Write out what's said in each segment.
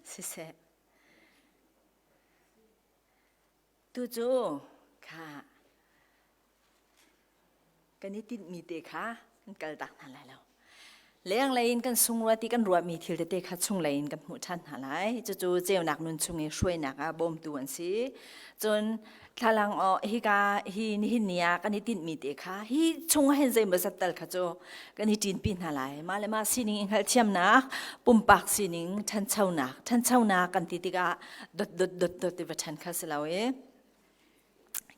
Siseh. Tu cu kha kan i tinhmi te kha kan kal tak hna lai lo. Lenglei in kan sung rua ti kan ruahmi thil tete kha chunglei in kan hmuh ṭhan hna lai. Cucu ceunak nun chung i hruainak ah bawmtu an si. Cun thlalang aw hika hi nihin ni ah kan i tinhmi te kha hi chung ah hin zeimawzat tal kha cu kan i ṭinpi hna lai. Mah le mah sining i hngalhthiamnak, pumpak sining ṭhanchonak, ṭhanchonak kan ti tikah dot dot dot dot ti va ṭhan kha si lo i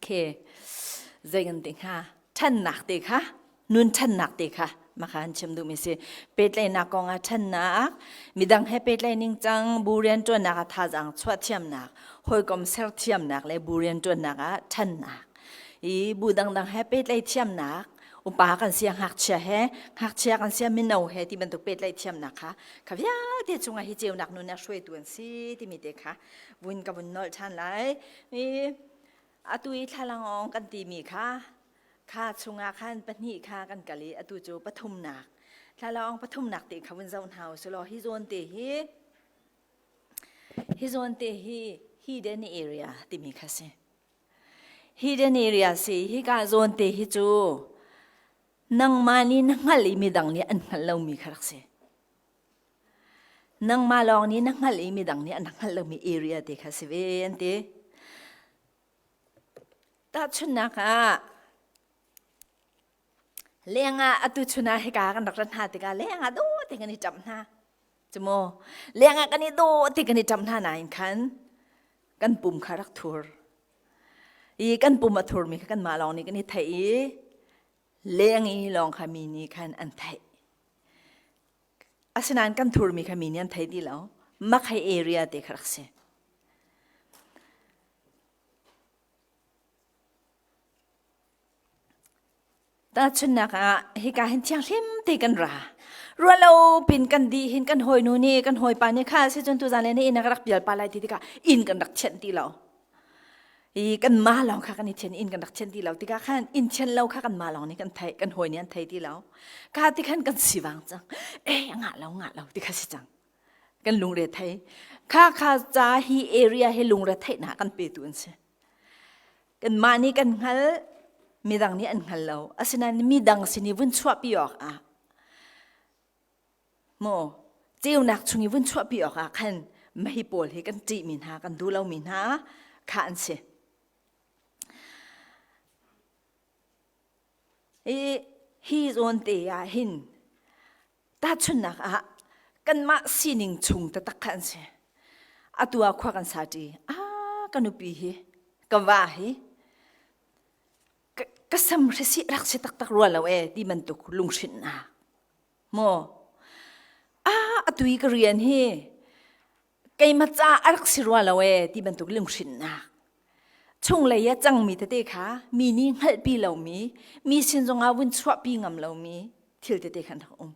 khi zei kan ti hnga ṭhannak te kha nun ṭhannak te kha maka an chim duhmi si pehtlaihnak kong ah ṭhannak midang he pehtlaih ning cang bu rianṭuannak ah thazaang chuah thiamnak hawikom ser thiamnak le bu rianṭuannak ah ṭhannak i bu dangdang he pehtlaih thiamnak upa kan sia ngakchia he ngakchia kan sia mino he ti bantuk pehtlaih thiamnak kha kha vialte cungah hi ceunak nun ah hruaitu an si timi te kha vun ka vun nolh ṭhan lai i atu i thlalangawng kan timi kha kha chungah khan pahnih kha kan kal i atu cu pathumnak thlalangawng pathumnak te kha vun zoh hna u law hi zawn te hi hi zawn te hi hidden area timi kha si hidden area si hi ka zawn te hi cu nangmah nih na hngalh i midang nih an hngalh lomi kha rak si Nangmah lawng nih na hngalh i midang nih an hngalh lomi area te kha si ve an ti. Tahchunhnak ah leng ah atu chun ah hika kan rak rat hna tikah leng ah dawh te kan i ṭamh hna. Cumaw leng ah kan i dawh te kan i ṭamh hna nain khan kan pum kha rak thur. I kan pum a thurmi kha kanmah lawng nih kan i theih i leng i lawng kha mi nih khan an theih. Asinain kan thurmi kha mi nih an thei ti lo. Makhei area te kha rak si. Tahchunhnak ah hika hin thianghlim te kan ra. Rualo pin kan di hin kan hawinu nih kan hawipa nih kha si cun tuzan le na inn ah ka rak pial pa lai ti tikah inn kan rak thianh ti lo. I kan ma lawng kha kan i thian inn kan rak thian ti lo tikah khan inn thian lo kha kan ma lawng nih kan theih kan hawi nih an thei ti lo ka ti khan kan sivang cang eh ngah lo ngah lo ti kha si cang kan lungre thei kha kha ca hi area hi lungre theihnak kan petu an si kan mah nih kan hngal midang nih an hngal lo asinain midang sin i vun chuahpi awk ah Maw ceunak chung i vun chuahpi awkah khan mei pawl hi kan ṭihmi hna kan duh lomi hna kha an si. Hi hi zawn te ah hin tahchunhnak ah kanmah sining chung taktak kha an si. Atu ah khua kan sa ṭi. Ah ka nupi hi ka va hi ka sam hrisi rak si taktak rua lo e ti bantuk lunghrinhnak Maw? Ah, atu i ka rian hi keimah ca a rak si rua lo ee ti bantuk lunghrinnak. Chunglei a cangmi tete kha mi nih hngalhpi lomi, mi sin zongah vun chuahpi ngam lomi thil tete khan rak um.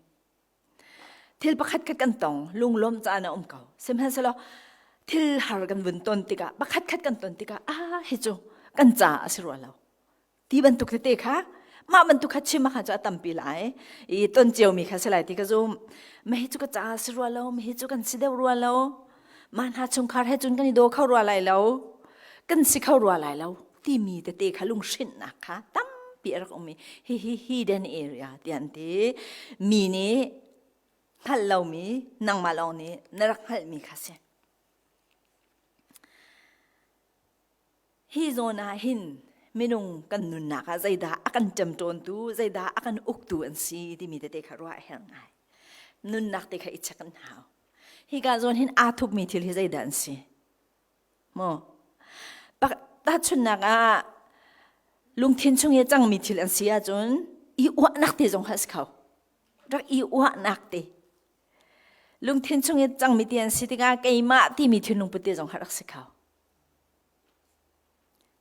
Thil pakhat khat kan tong, lunglawm caan a um ko. Sihmanhsehlaw thil har kan vun ton tikah, pakhat khat kan ton tikah, ah hi cu kan ca a si rua lo. Ti bantuk tete kha mah bantuk kha chim kha cu a tampi lai i ton ciomi kha si lai ti ka zum. Mah hi cu ka ca si rua lo, mah hi cu kan si deuh rua lo. Mah hna chungkhar he cun kan i daw kho rua lai lo. Kan si kho rua lai lo timi tete kha lunghrinhnak kha tampi a rak um i hihi hidden area ti an ti. Mi nih hngalh lomi nangmah lawng nih na rak hngalhmi kha si. Hi zawn ah hin minung kan nunnak ah zeidah a kan ṭemṭawntu, zeidah a kan uktu an si timi tete kha ruah a herh ngai. Nunnak te kha i check an hau. Hika zawn hin aa thupmi thil hi zeidah an si? Maw? Tahchunhnak ah lungthin chung i a cangmi thil an si ahcun i uahnak te zong kha a si kho. Rak i uahnak te. Lungthin chung i cangmi ti an si tikah keimah timi thinlung put te zong kha rak si kho.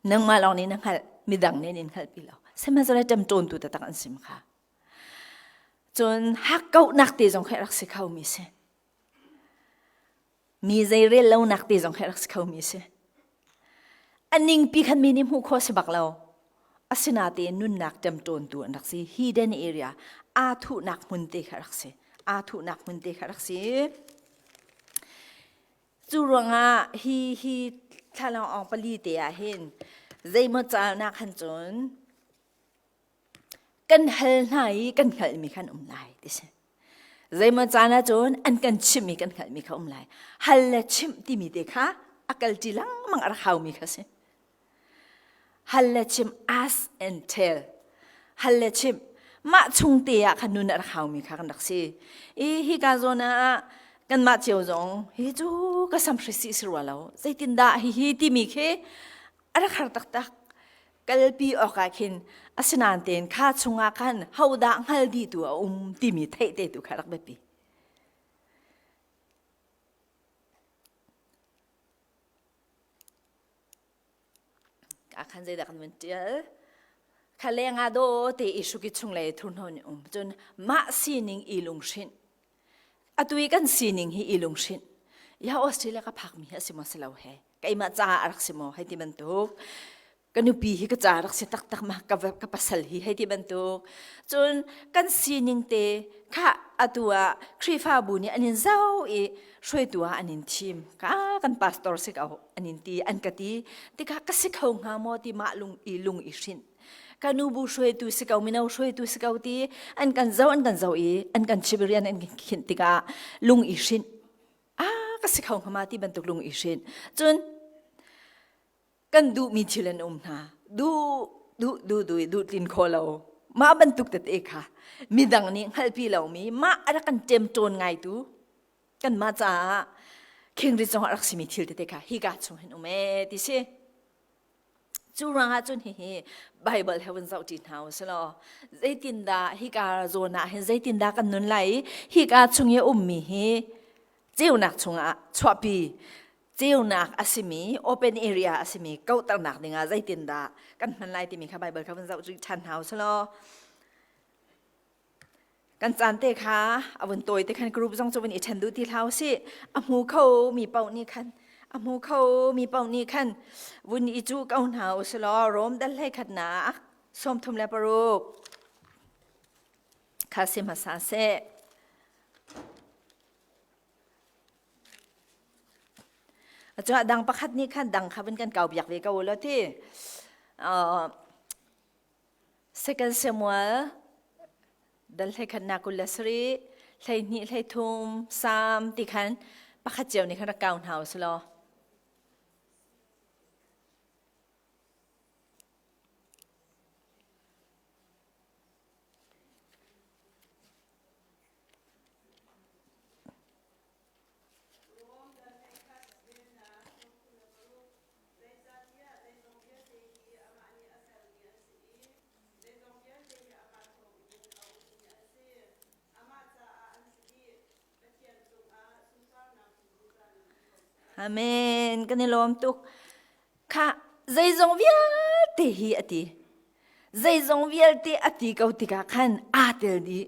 Nangmah lawng nih na hngalh, midang nih an in hngalhpi lo. Sihmanhsehlaw ṭemṭawntu taktak an sim kha. Cun hakkauhnak te zong kha rak si khomi si. Mi zeirel lonak te zong kha rak si khomi si. A ningpi khan mi nih hmuh khawh si bak lo. Asinatein nunnak ṭemṭawntu an rak si. Hidden area, aa thuhnak hmun te kha rak si. Aa thuhnak hmun te kha rak si. Cu ruangah hi hi thlalang awng pali te ah hin zeimaw caan ah khan cun kan hal hna i kan hngalhmi khan um lai ti si. Zeimaw caan ah cun an kan chimhmi kan hngalhmi kha um lai. Hal le chimh timi te kha a kalṭi lengmang a rak haumi kha si. Hal le chim ask and tell. Hal le chim mah chung te ah khan nun a rak haumi kha kan rak si. I hika zawn ah kanmah cio zong hi cu ka samhri si si rua lo. Zeitindah hihi timi khi a rak har taktak. Kalpi awk ah khin asinain tein kha chungah khan hodah hngal dihtu a um timi theih te tu kha rak biapi. Ka khan zeidah kan vun ṭial? Kha leng ah daw te i hruk i chunglei thurhno nih um. Cun mah sining i lunghrinh. Atu i kan sining hi i lunghrinh. Ya Australia ka phakmi hi a si maw si lo he? Keimah caah a rak si maw? Hei ti bantuk. Ka nupi hi ka ca rak si taktak ma ka, ka pasal hi hei ti bantuk. Cun kan sining te kha atu ah Khrihfabu nih an in zoh i hruaitu ah an in thim. Ka kan pastor si ko an in ti an ka ti tikah ka si kho hnga maw ti mah lung i lung i hrinh ka nu bu hruaitu si ko mino hruaitu si ko ti an kan zo an kan zo i an kan chim rian an kan khinh tikah lung i hrinh ah ka si kho hnga ma ti bantuk lung i hrinh cun kan duhmi thil an um hna duh duh duh duh duh tlin kho lo mah bantuk tete kha midang nih hngalhpi lomi mah a rak kan ṭemṭawn ngaitu kanmah caah khingrit zong a rak simi thil tete kha hika chung hin um ee ti si. Cu ruangah cun hihi Bible he vun zoh ṭi hna u silaw zeitindah hika zawn ah hin zeitindah kan nun lai i hika chung i a ummi hi ceunak chungah chuahpi ceunak a simi open area a simi kauhternak dingah zeitindah kan hman lai timi kha Bible kha vun zoh ṭhan hna u silaw Kan caan te kha a vun tawi te khan group zong cu vun i ṭhen duh ti hlah usih. A hmu kho mi paoh nih khan a hmu kho mi paoh nih khan vun i cuh ko hna usih law Rom dal hlei khatnak 36 kha si hmasa seh. Cun dang pakhat nih khan dang kha vun kan kau biak ve ko u law ti. Second Samuel dal hleikhatnak 27, 12, 13, Salm ti khan pakhat cio nih khan rak kau hna u si law. Zeicahtiah zeizong vialte hi amah nih a sermi an si i zeizong vialte hi amah thawngin a ummi an si. Amah caah an si dih. Pathian cungah sunparnak cu zungzal in um ko seh. Amen. Kan i lawm tuk. Kha zeizong vialte hi a ti. Zeizong vialte a ti ko tikah khan aa tel dih.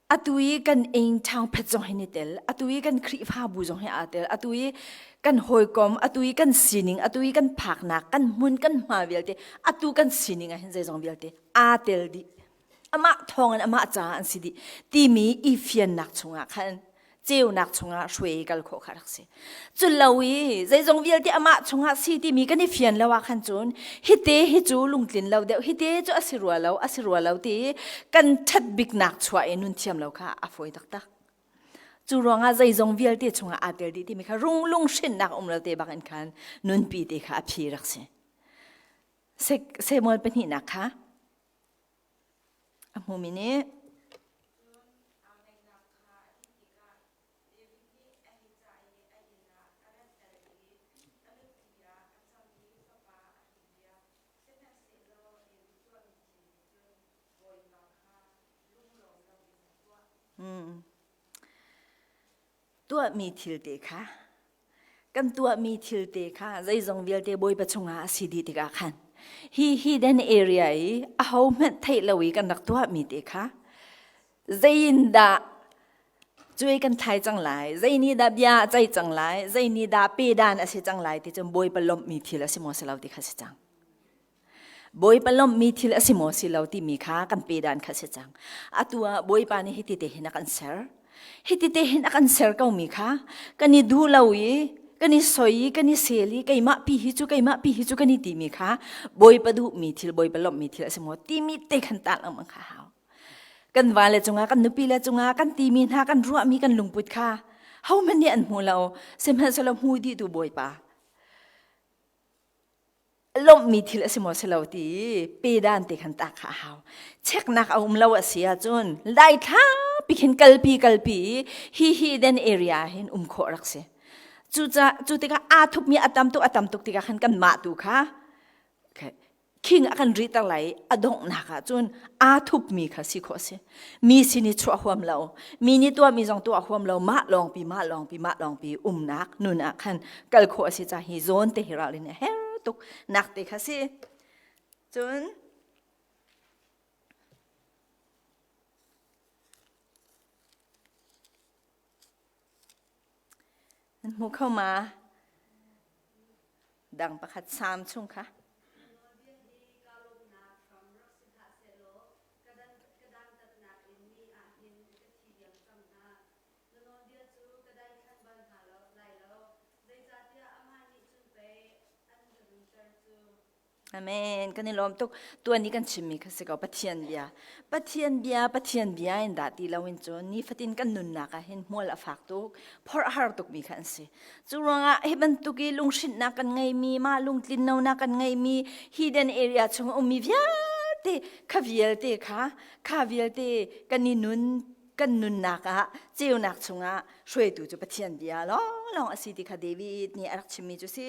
Atu i kan ing ṭhangphet zong hi ni tel, atu i kan Khrihfabu zong hi aa tel, atu i kan hawikom, atu i kan sining, atu i kan phaknak, kan hmun, kan hma vialte, atu kan sining ah hin zeizong vialte aa tel dih. Amah thawngin amah caah an si dih timi i fiannak chungah khan ceunak chungah hruai kal khawh kha rak si. Cu lo i zeizong vialte amah chungah si timi kan i fian lo ah khan cun hite hi cu lungtlin lo deuh hite cu a si rua lo a si rua lo ti kan ṭhat biknak chuah i nun thiam lo kha a fawi taktak. Cu ruangah zeizong vialte chungah aa tel dih timi kha rung lung hrinnak um lo te bak in khan nunpi te kha a phi rak si. Samuel pahnihnak kha a hmumi nih David nih a hei cah i a inn ah a ratter i a nupi ah a cang i fapa a hrinpiak. Sihmanhsehlaw David tuahmi thil nih cun Bawipa kha lunglawm loin a tuah. Tuahmi thil te kha kan tuahmi thil te kha zeizong vialte Bawipa chungah a si dih tikah khan hi hidden area i aho hmanh theih lo i kan rak tuahmi te kha Zeiindah cuai kan thlai cang lai, zei nih dah bia a ceih cang lai, zei nih dah pedan a si cang lai ti cun Bawipa lawmhmi thil a si maw si lo ti kha si cang. Bawipa lawmhmi thil a si maw si lo timi kha kan pedan kha si cang. Atu ah Bawipa nih hiti te hin a kan ser. Hiti te hin a kan ser ko mi kha kan i duh lo i kan i soi i kan i sel i keimah pi hi cu keimah pi hi cu kan i ti mi kha Bawipa duh mi thil Bawipa lawmh mi thil a si maw timi te khan tah lengmang kha hau. Kan vale cungah kan nupi le cungah kan timi hna kan ruahmi kan lungput kha hohmanh nih an hmu lo sihmanhsehlaw hmu dih tu Bawipa lawmhmi thil a si maw si lo ti pedan te khan tak kha a hau. Cheknak a um lo a si ahcun daithla pi khin kalpi kalpi hi hidden area hin um khawh rak si. Cuca cu tikah aa thupmi a tam tuk a tam tuk tikah khan kan mah tu kha king a kan rihter lai a donghnak ah cun aa thupmi kha si khawh si. Mi sin i chuah huam lo, mi nih tuahmi zong tuah huam lo, mah lawngpi mah lawngpi mah lawngpi umnak nun ah khan kal khawh a si ca hi zawn te hi ralrin a her tuk nak te kha si. Cun nan hmu kho ma? Dang pakhat Salm chung kha. Ka dantatnak in mi ah hin ka thi diam cang hna. Na nawlbia cu ka daithlan bal hna lai lo, zeicahtiah amah nih cun pei an ka nunter cu. Amen. Kan i lawm tuk. Tuan i kan chimmi kha si ko Pathian bia. Pathian bia, Pathian bia in dah ti lo in cun nifatin kan nunnak ah hin hmual a fak tuk, phorh a har tukmi kha an si. Cu ruangah hi bantuk i lunghrinhnak kan ngeimi, mah lungtlinlonak kan ngeimi, hidden area chung a ummi vialte kha vialte kha kha vialte kan i nun kan nunnak ah ceunak chungah hruaitu cu Pathian bia lawnglawng a si ti kha David nih a rak chimmi cu si.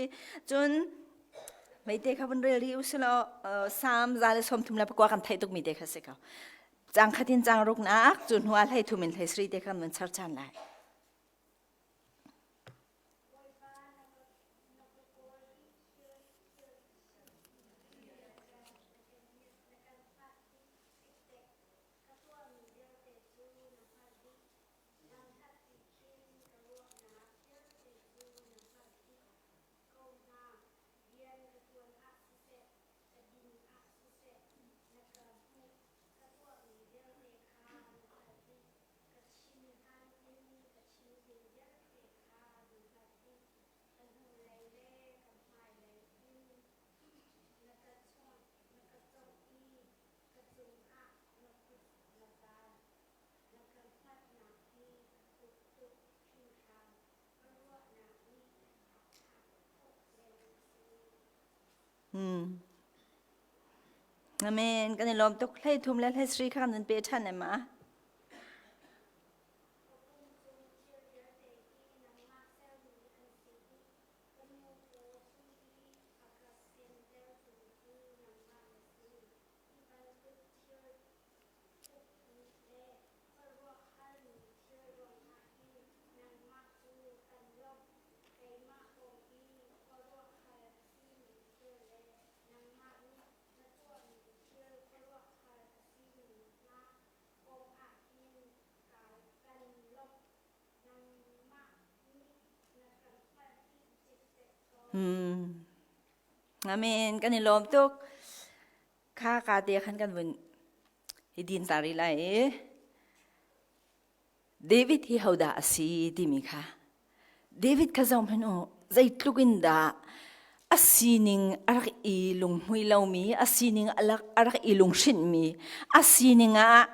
Cun meite kha vun rel rih u silaw Salm 134 kan theih tukmi te kha si ko. Cang khat in cang ruknak cu hnu ah hlei thum in hlei sri te kha kan vun char chan lai. Ka chim hlan in ka chim ding vialte kha na hngalh dih. Ka hnulei le ka hmailei in na ka chawnh, na ka cawngh i ka cungah na kut na van. Na ka hngalhnak hi a thuk tuk hringhran, ka ruahnak nih a phak khawh leng a si. Hmm. Amen. Kan i lawm tuk. Hlei thum le hlei sri kha kan pe ṭhan em ma? Nangmah nih na tuahmi thil khuaruahhar a simi hna kongah hin kai kan lawmh. Nangmah nih na ka hngalh dih cikcek ko. Hmm. Amen. Kan i lawm tuk. Kha ka te khan kan vun i din ta rih lai i David hi hodah a si timi kha David kha zoh hmanh u zeitluk in dah a sining a rak i lunghmui lomi a sining a rak i lunghrinhmi a sining ah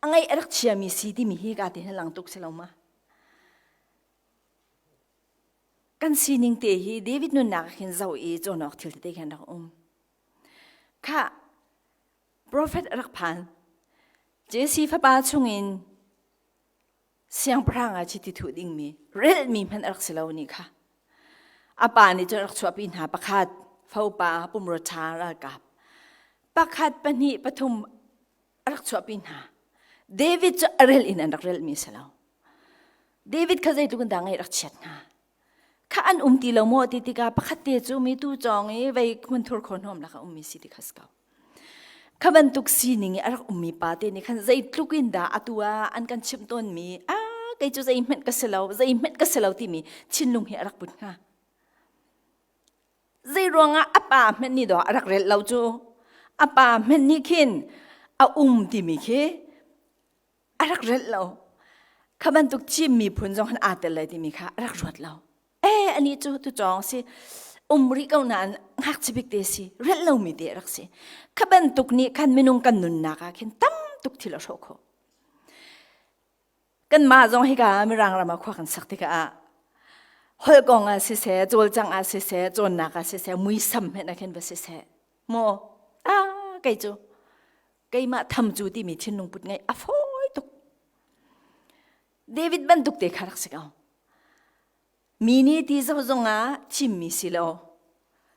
a ngaih a rak chiami si timi hi ka ti lang tuk si lo ma kan sining te hi David nunnak hin zoh i cawn awk thil tete khan rak um kha Profet a rak phan. Jesse fapa chungin siangpahrang ah chiti thuh dingmi relmi hmanh a rak si lo ni kha. A pa nih cun a rak chuahpi hna pakhat fopa pumrua ṭha ralkap pakhat pahnih pathum a rak chuahpi hna. David cu a rel in an rak relmi si lo. David kha zeitluk in dah ngaih rak chiat hna. Kha an um ti lo maw ti tikah pakhat te cu mi tu cawng i vei hmunthur khaw hnawm lak a ummi si ti kha si ko. Kha bantuk sining i a rak ummi pa te nih khan zeitluk in dah atu ah an kan chimh tawnmi a kei cu zeihmanh ka si lo zeihmanh ka si lo timi thinlung hi a rak put hnga. Zei ruangah a pa hmanh nih dawh a rak relh lo cu a pa hmanh nih khin a um timi khi a rak relh lo. Kha bantuk Chin miphun zong han aa tel lai timi kha a rak ruat lo. E ani cu tu cawng si um rih ko nain ngakchia bik te si relh lomi te rak si. Kha bantuk nih khan minung kan nunnak ah khin tam tuk thil a hrawh khawh. Kanmah zong hika Mirang ram ah khua kan sak tikah holh kong ah siseh, cawlcangh ah siseh, cawnnak ah siseh, muisam hmenh ah khin va siseh, maw ah kei cu keimah tham cu timi thinlung put ngeih a fawi tuk. David bantuk te kha rak si ko. Mi nih ti zo zong ah thimmi si lo,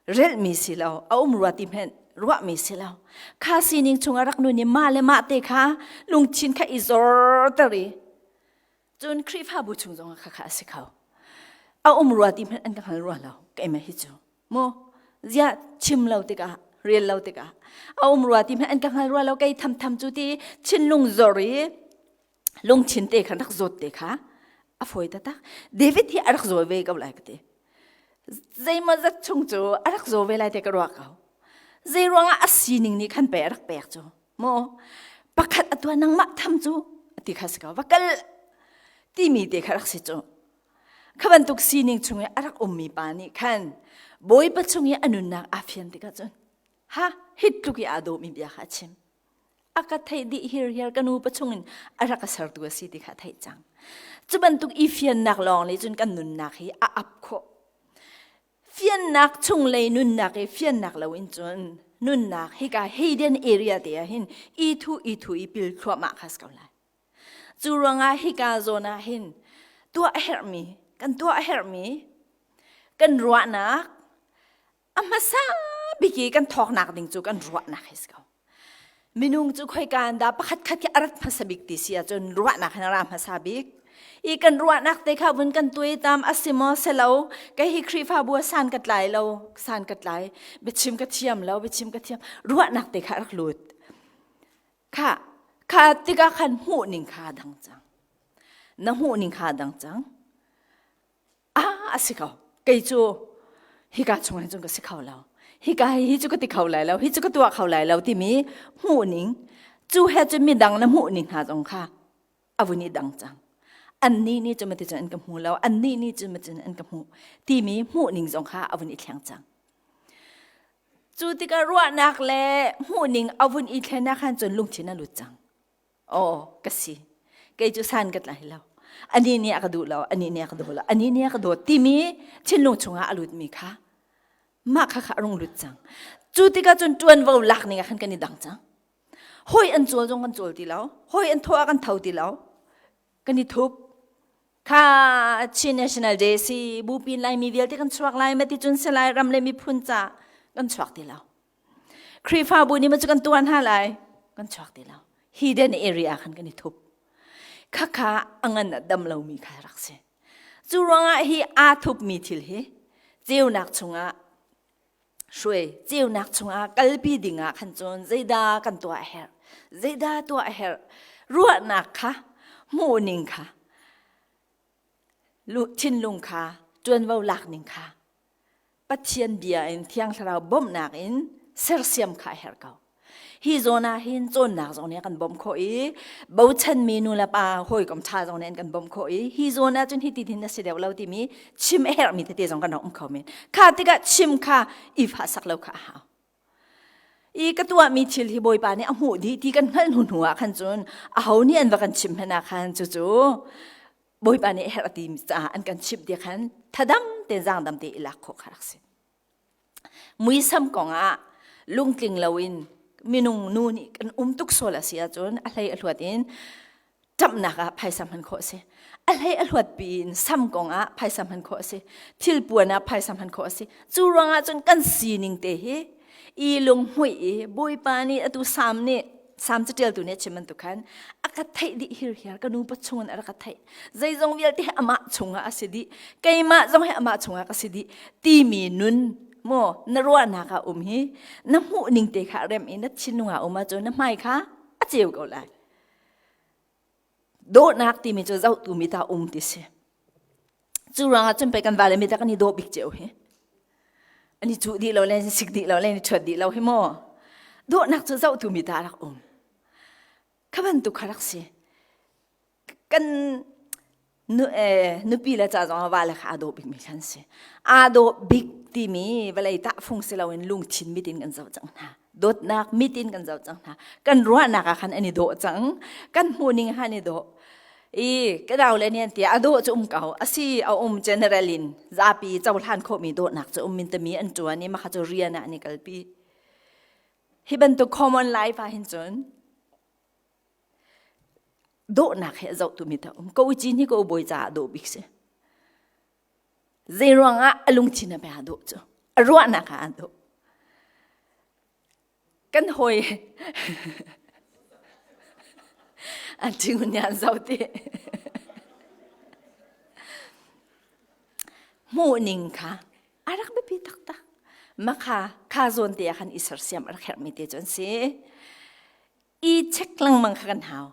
relhmi si lo, a um rua ti hmenh ruahmi si lo. Kha sining chungah rak nun i mah le mah te kha lungthin kha i zorter i cun Khrihfabu chung zongah kha kha a si kho. A um rua ti hmenh an ka hngal rua lo, keimah hi cu. Mu, ziah chim lo tikah, rel lo tikah, a um rua ti hmenh an ka hngal rua lo, kei tham tham cu ti thinlung zor i lungthin te kha rak zawt te kha a fawi taktak. David hi a rak zawi ve ko lai ka ti. Zeimaw zat chung cu a rak zaw ve lai te ka ruah ko. Zei ruangah a sining nih khan pe a rak pek cu. Maw pakhat a tuah nangmah tham cu ti kha si ko. Va kal timi te kha rak si cu. Kha bantuk sining chung i a rak ummi pa nih khan Bawipa chung i a nunnak aa fian tikah cun ha hit tluk i aa dawmi bia kha a chim. A ka theih dih hirhiar ka nu pa chungin a rak ka sertu a si ti kha theih cang. Cu bantuk i fiannak lawng nih cun kan nunnak hi a ap khawh. Fiannak chunglei nunnak i fiannak loin cun nunnak hika hidden area te ah hin i thu i thu i pil thluahmah kha si ko lai. Cu ruangah hika zawn ah hin tuah a herhmi kan tuah a herhmi kan ruahnak A hmasa bik i kan thawknak ding cu kan ruahnak hi si ko. Minung cu khoika in dah pakhat khat hi a rat hmasa bik ti si ahcun ruahnak hin a ra hmasa bik. I kan ruahnak te kha vun kan tuaitam a si maw si lo, kei hi Khrihfabu ah san ka tlai lo, san ka tlai, biachim ka thiam lo, biachim ka thiam, ruahnak te kha a rak lut. Kha, kha tikah khan hmuh ning kha a dang cang. Na hmuh ning kha a dang cang. Ah, a si ko. Kei cu hika chung hin cun ka si kho lo. Hika hi hi cu ka ti kho lai lo, hi cu ka tuah kho lai lo timi hmuhning cu he cun midang na hmuhning hna zong kha a vun i dang cang. Annih nih cu mati cun an ka hmu lo, annih nih cu mati cun an ka hmuh timi hmuhning zong kha a vun i thleng cang. Cu tikah ruahnak le hmuhning a vun i thlen ah khan cun lungthin a lut cang. Aw, ka si. Kei cu san ka tlai lo. Ani nih a ka duh lo, ani nih a ka daw lo, ani nih a ka dawt timi thinlung chungah a lutmi kha mah kha kha a rung lut cang. Cu tikah cun ṭuanvo lak ning ah khan kan i dang cang. Hawi an cawl zong kan cawl ti lo, hawi an thawh ah kan tho ti lo. Kan i thup. Kha Chin National Day si bupi Laimi vialte kan chuak lai ma ti cun si lai ram le miphun ca kan chuak ti lo. Khrihfabu nih ma cu kan tuan hna lai kan chuak ti lo. Hidden area khan kan i thup. Khakha a ngan a dam lomi kha rak si. Cu ruangah hi aa thupmi thil hi ceunak chungah hruai ceunak chungah kalpi dingah khan cun zeidah kan tuah a herh zeidah tuah a herh ruahnak kha hmuhning kha thinlung kha ṭuanvo lak ning kha Pathian bia in Thiang Thlarau bawmhnak in sersiam kha a herh ko. Hi zawn ah hin cawnnak zong nih a kan bawmh khawh i bochanmi nu le pa hawikom ṭha zong nih an kan bawmh khawh i hi zawn ah cun hi ti hin a si deuh lo timi chim a herhmi tete zong kan rak um kho men. Kha tikah chim kha i fahsak lo kha a hau. I ka tuahmi thil hi Bawipa nih a hmuh dih ti kan hngalh hnu hnu ah khan cun aho nih an va kan chimh hmanh ah khan cucu Bawipa nih a herh a ti caah an kan chimh ti khan thadam tein zaangdam te i lak khawh kha rak si. Muisam kongah lungtling loin minung nu nih kan um tuk sual a si ahcun a hlei a hluat in ṭamhnak ah phaisa hman khawh a si. A hlei a hluat piin sam kongah phaisa hman khawh a si. Thil puan ah phaisa hman khawh a si. Cu ruangah cun kan sining te hi i lunghmuih i Bawipa nih atu Salm nih Salm caṭialtu nih a chim bantuk khan a ka theih dih hirhiar ka nu pa chungin a rak ka theih zeizong vialte hi amah chungah a si dih keimah zong hi amah chungah ka si dih timi nun maw na ruahnak ah um hi na hmuh ning te kha rem i na thinlung ah um ahcun na hmai kha a ceu ko lai dawhnak timi cu zohtu mi ta um ti si Cu ruangah cun pei kan vale mi kan i dawh bik cio hi. An i cuh dih lo le sik dih lo le an i ṭhuat dih lo hi maw. Dawhnak cu zohtu mi ta rak um. Kha bantuk kha rak si. Kan Nu, eh, nupi le ca zong ah va le kha aa dawh bikmi khan si. Aa dawh bik timi vawlei tahfung si loin lungthin mit in kan zoh cang hna. Dawtnak mit in kan zoh cang hna. Kan ruahnak ah khan an i dawh cang. Kan hmuhning ah an i dawh. I ka nau le nih an ti a dawh cu um ko. Asi a um general in zapi cohlan khawhmi dawhnak cu um min tami an ṭuan i mah kha cu rian ah an i kalpi. Hi bantuk common life ah hin cun dawhnak he a zohtu mi ta um ko cin hi ko bawi caah dawh bik si zei ruangah a lungthin a bia dawh cu a ruahnak ah a dawh kan hawi an tingun nih an zoh ti hmuh ning kha a rak biapi taktak makha kha zawn te ah khan i sersiam a rak herhmi te cu an si i check lengmang kha kan hau.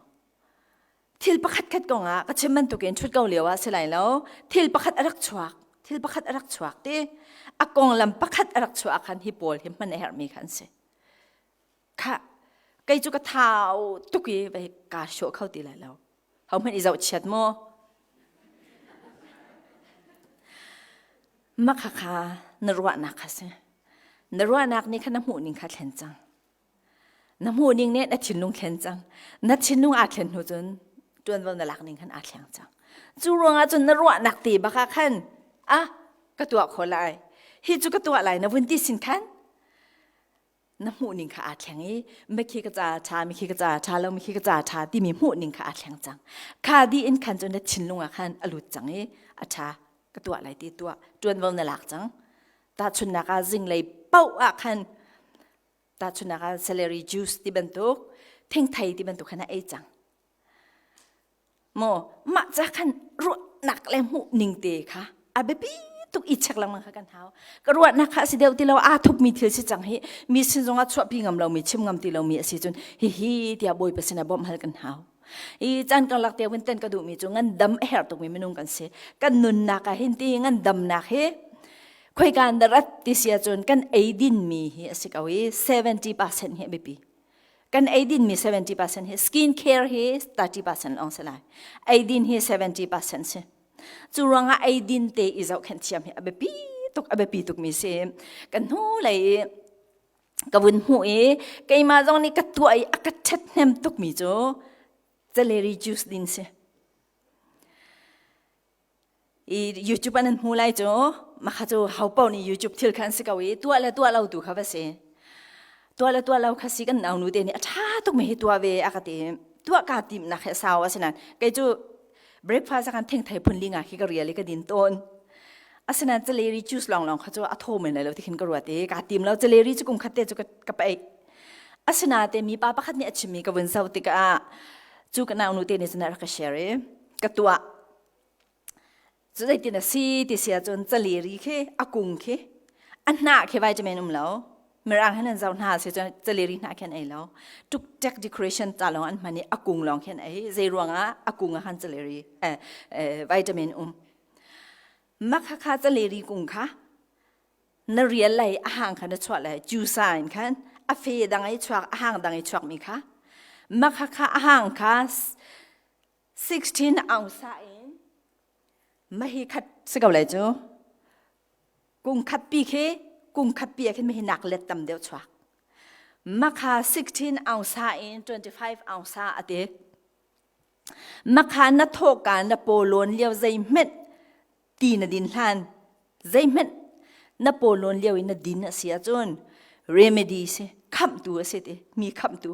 Thil pakhat khat kong ah ka chim bantukin ṭhut ko lio ah si lai lo. Thil pakhat a rak chuak, thil pakhat a rak chuak ti a konglam pakhat a rak chuah khan hi pawl hi hman a herhmi kha an si. Kha kei cu ka thau tuk i vei kaa hrawh kho ti lai lo. Ho hmanh i zohchiat maw? Mah khakha na ruahnak kha si. Na ruahnak nih khan na hmuhning kha thlen cang. Na hmuhning nih na thinlung thlen cang. Na thinlung aa thlen hnu cun ṭuanvo na lak ning khan aa thleng cang. Cu ruangah cun na ruahnak te bak ah khan ah ka tuah kho lai. Hi cu ka tuah lai na vun ti sin khan na hmuhning kha aa thleng i mikhi ka ca ṭha mikhi ka ca ṭha lo mikhi ka ca ṭha timi hmuhning kha aa thleng cang. Kha dih in khan cun na thinlung ah khan a lut cang i a ṭha ka tuah lai ti tuah ṭuanvo na lak cang. Tahchunhnak ah zinglei paoh ah khan Tahchunhnak ah celery juice ti bantuk, thingthei ti bantuk khan a ei cang. Maw mah ca khan ruahnak le hmuh ning te kha a biapi tuk i check lengmang kha kan hau. Ka ruahnak kha a si deuh ti lo aa thupmi thil si cang hi mi sin zongah chuahpi ngam lomi chim ngam ti lomi a si cun hihi tiah Bawipa sinah bawmh hal kan hau. I caan karlak te vun ten ka duhmi cu ngandam a herh tukmi minung kan si. Kan nunnak ah hin ti ngandamnak hi khoika na rat ti si ahcun kan eidin mi hi a si ko i 70% hi a biapi. Kan eidin mi 70% hi skin care hi 30% lawng si lai. Eidin hi 70% si. Cu ruangah eidin te i zohkhenh thiam hi a biapi tuk a biapi tuk mi si. Kan hnu lei i ka vun hmuh i keimah zong nih ka tuah i a ka ṭhathnem tukmi cu celery juice din si. I YouTube an hmu lai cu makha cu ho paoh nih YouTube thil kha an si ko i tuah le tuah lo tu kha va si. Tuah le tuah lo kha si kan naunu te nih a ṭha tukmi hi tuah ve a ka ti. Tuah kaa timnak hi a sau a si nain kei cu breakfast ah khan thengthei phun li nga khi ka rial i ka din tawn. Asinain celery juice lawnglawng kha cu a thaw men lai lo ti khin ka ruat i kaa tim lo celery cu kum khat te cu ka paih. Asinain mipa pakhat nih a chimmi ka vun zoh tikah cu ka naunu te nih cun a rak ka share i ka tuah. Cu zeitin a si ti si ahcun celery khi a kung khi a hnah khi vitamin um lo. Mirang hin an zoh hna si cun celery hnah khi an ei lo. Tuk-tek decoration ca lawng an hman i a kung lawng khi an ei. Zei ruangah a kung ah khan celery eh, eh, vitamin um. Makhakha caleri kung kha na rial lai a hang kha na chuah lai jusa in khan a fe dang i chuak a hang dang i chuak mi kha makhakha a hang kha 16 ounce in mahi khat si ko lai cu kung khat pi khi kung khat pi ah khin mahi nak let tam deuh chuak makha 16 ounce in 25 ounce ate Makha na thawhka na pawlawn lio zeihmanh ti na din hlan zeihmanh na pawlawn lio i na din a si ahcun remedy si khamhtu a si ti mi khamhtu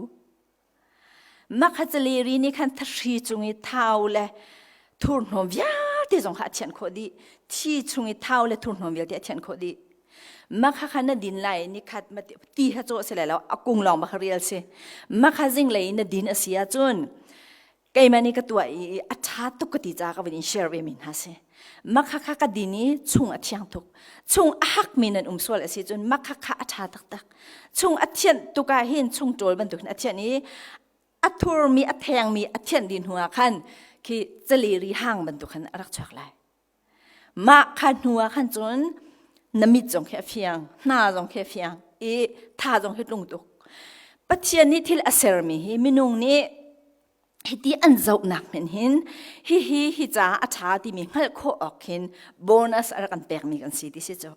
makha caleri nih khan thahri cung i thau le thurhnawm vialte zong kha a thianh khawh dih thi chung i thau le thurhnawm vialte a thianh khawh dih makha kha na din lai ni khat ti kha cawh si lai lo a kung lawng bak rial si makha zinglei na din a si ahcun keimah nih ka tuah i a ṭha tuk ka ti caah ka vun in share ve mi hna si makha kha ka din i chung a thiang tuk chung a hak mi nan um sual a si cun makha kha a ṭha taktak chung a thianh tuk ah hin chung ṭawl bantuk hin a thianh i a thurmi a thengmi a thianh dih hnu ah khan khi caleri hang bantuk khan a rak chuak lai Mah kha hnu ah khan cun na mit zong khi a fiang, hna zong khi a fiang i tha zong khi tlung tuk. Pathian nih thil a sermi hi minung nih Hiti an zohnak men hin hihi hi ca a ṭha timi hngalh khawh awk khin bonus a rak kan pekmi kan si ti si cu.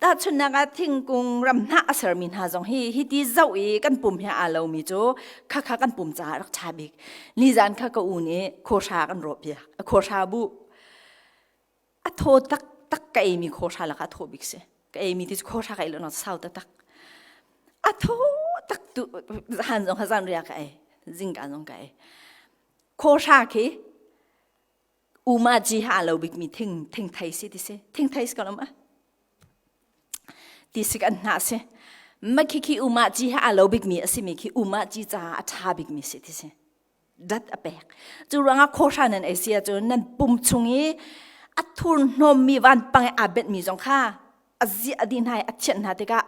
Tahchunhnak ah thingkung ramhnah a sermi hna zong hi hiti zoh i kan pum he aa lomi cu khakha kan pum caah rak ṭha bik. Nizan kha ka u nih khuahra kan rawhpiak. Khuahra bu a thaw taktak ka eimi khuahra lakah a thaw bik si. Ka eimi ti cu khuahra ka ei lo sau taktak. A thaw tak tu han zong kha zan ria ka ei. Zingka zong ka ei. Khuahra khi Uma ji ha lo bikmi thing thingthei si ti si thingthei si ko lo ma ti si kan hna si ma khi khi uma ji ha lo bikmi a simi khi uma ji ca a ṭha bikmi si ti si dat a pek cu ruangah khawhra nan ei si ahcun nan pum chung i a thur hnawmmi vanpang i aa benhmi zong kha a zi a dih hna i a thianh hna tikah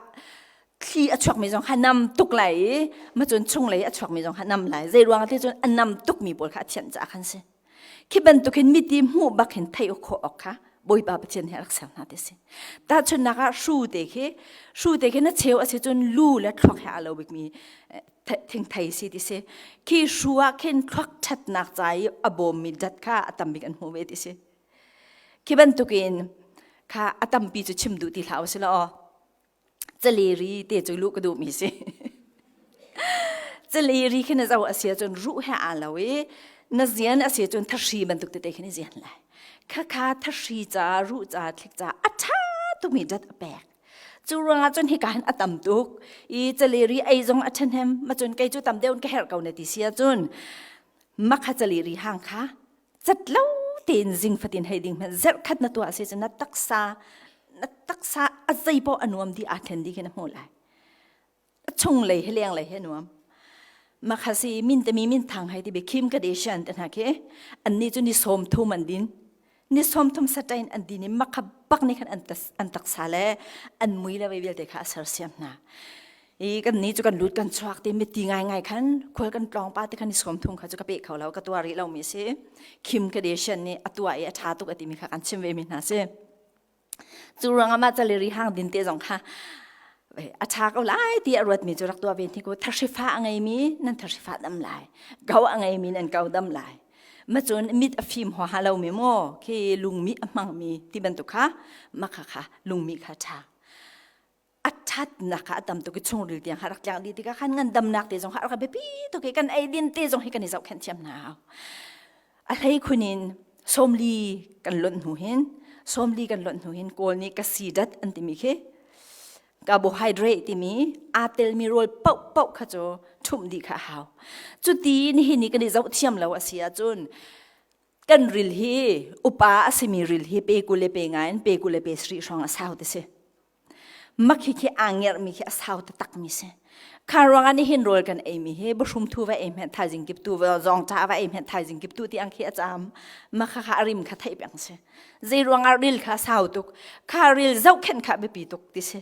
thli a chuakmi zong kha nam tuk lai i macun chunglei a chuakmi zong kha nam lai zei ruangah ti cun a nam tukmi pawl kha a thianh caah khan si Khi bantukin miti hmuh bak hin theih khawh awk kha Bawipa Pathian he rak ser hna ti si. Tahchunhnak ah hru te khi hru te khi na cheu a si cun lu le thluak he aa lo bikmi thingthei si ti si. Khi hru ah khin thluak ṭhatnak ca i a bawmmi dat kha a tam bik an hmuh ve ti si. Khi bantukin kha a tampi cu chim duh ti hlah u sih law Caleri te cu luh ka duhmi si. Caleri khi na zoh a si ahcun ruh he aa lo i na zian a si ahcun thahri bantuk tete khi na zian lai. Khakha thahri ca, ruh ca, thlik ca a ṭha tukmi dat a pek. Cu ruangah cun hika hin a tam tuk i caleri ei zong a ṭhahnem ma cun kei cu tam deuh in ka herh ko na ti si ahcun makha caleri hang kha cat lo tein zing fatin hei ding hmanh zerh khat na tuah si cun na taksa na taksa a zei poh a nuam di aa thlen di khi na hmuh lai a chung lei he leng lei he nuam makhasi min tami min thang hai ti be Kim Kardashian te hna khi an ni cu ni som thum an din ni som thum satain an din i makha bak ni khan an taksa le an mui le vei vialte kha a sersiam hna i kan ni cu kan lut kan chuak te miti ngai ngai khan khual kan tlawng pa te khan i som thung kha cu ka pe kho lo ka tuar rih lo mi si Kim Kardashian nih a tuah i a ṭha tuk a timi kha kan chim ve mi hna si cu ruangah mah caleri hang din te zong kha a ṭha ko lai ti a ruat mi cu rak tuah ve hnik u thahrifa a ngei mi nan thahrifa dam lai ko a ngei mi nan ko dam lai macun mit a fim huaha lo mi maw khi lungmi a hmang mi ti bantuk kha makha kha lungmi kha ṭha a ṭhatnak kha a tam tuk i chungril tiang kha rak tliang dih tikah khan ngandamnak te zong kha rak biapi tuk i kan eidin te zong hi kan i zohkhenh thiam hna hau. A hlei khun in sawmli kan lonh hnu hin sawmli kan lonh hnu hin kawl nih ka si dat an timi khi carbohydrate timi aa telmi rawl paohpaoh kha cu ṭhumh dih kha a hau. Cuti nihin ni kan i zoh thiam lo a si ahcun kan ril hi upa a simi ril hi pe 20 le pe nga in pe 20 le pe sarih hrawng a sau ti si. Mak hi khi aa ngerhmi khi a sau taktakmi si. Kha ruangah nihin rawl kan eimi hi buhrum thu va ei hmenh thaizing kip tu va zawng ṭa va ei hmenh thaizing kip tu tiang khi a caam. Mah kha kha a rim kha theih peng si. Zei ruangah ril kha sau tuk. Kha ril zohkhenh kha biapi tuk ti si.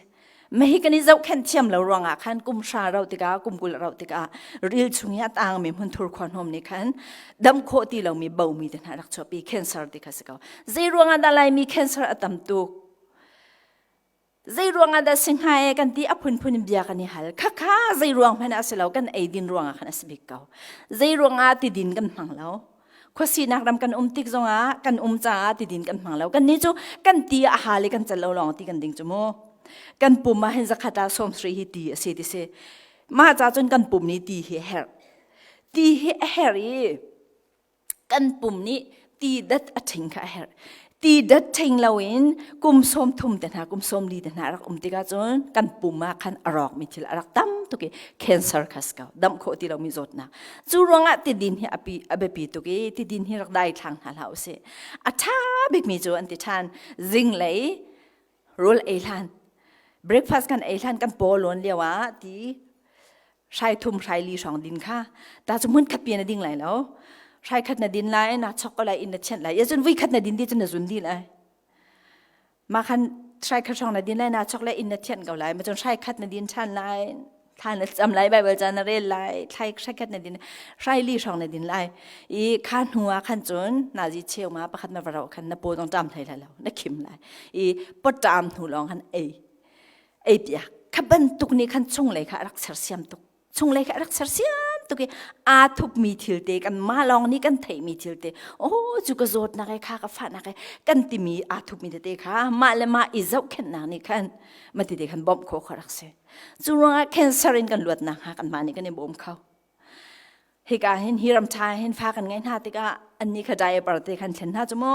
Mahi kan i zohkhenh thiam lo ruangah khan kum hra rauh tikah kum 20 rauh tikah ril chung i a tangmi hmunthur khuahnawm nih khan dam khawh ti lomi bomi te hna rak chuahpi cancer ti kha si ko. Zei ruangah dah Laimi cancer a tam tuk? Zei ruangah dah si hnga e kan ti a phunphun in bia kan i hal. Khakha zei ruang hmanh ah a si lo kan eidin ruangah khan a si bik ko. Zei ruangah tidin kan hmang lo. Khuasinak ram kan um tik zongah kan um caah tidin kan hmang lo. Kan nih cu kan ti a hal i kan cal lo lawng ti kan ding cu mu. Kan pum ah hin zakhat ah sawmsarih hi ti a si ti si. Mah ca cun kan pum nih ti hi a herh. Ti hi a herh i kan pum nih ti dat a ṭhing kha a herh. Ti dat ṭhing loin kum 30 te hna kum 40 te hna rak um tikah cun kan pum ah khan a rawkmi thil a rak tam tuk i cancer kha si ko damh khawh ti lomi zawtnak cu ruangah tidin hi a pi a biapi tuk i tidin hi rak dai thlang hna hlah usih a ṭha bikmi cu an ti ṭhan zinglei rawl ei hlan breakfast kan ei hlan kan paw lawn lio ah ti hrai thum hrai li hrawng din kha ta cu hmun khat pi na ding lai lo hrai khat na din lai na chok ko lai in na thianh lai ya cun vui khat na din di cun na zun di lai ma khan hrai khat hrawng na din lai na chok lai in na thianh ko lai ma cun hrai khat na din than lai thla na cam lai bible ca na rel lai thlai hrai khat na din hrai li hrawng na din lai i kha hnu ah khan cun nazi cheu ma pakhat na va khan na paw zong ṭam hlei lai lo na khim lai i pawṭam hnu lawng khan ei ei piak kha bantuk nih khan chunglei kha a rak sersiam tuk chunglei kha a rak sersiam. tuk i aa thupmi thil te kan mah lawng nih kan theihmi thil te oh cu ka zawtnak e kha ka fahnak e kan timi aa thupmi tete kha mah le mah i zohkhenhnak nih khan mati te khan bawmh khawh kha rak si. Cu ruangah cancer in kan luatnak hnga kanmah nih kan i bawm kho. Hika hin hi ram ṭha hin fa kan ngeih hna tikah annih kha diaper te khan thlen hna cu mu.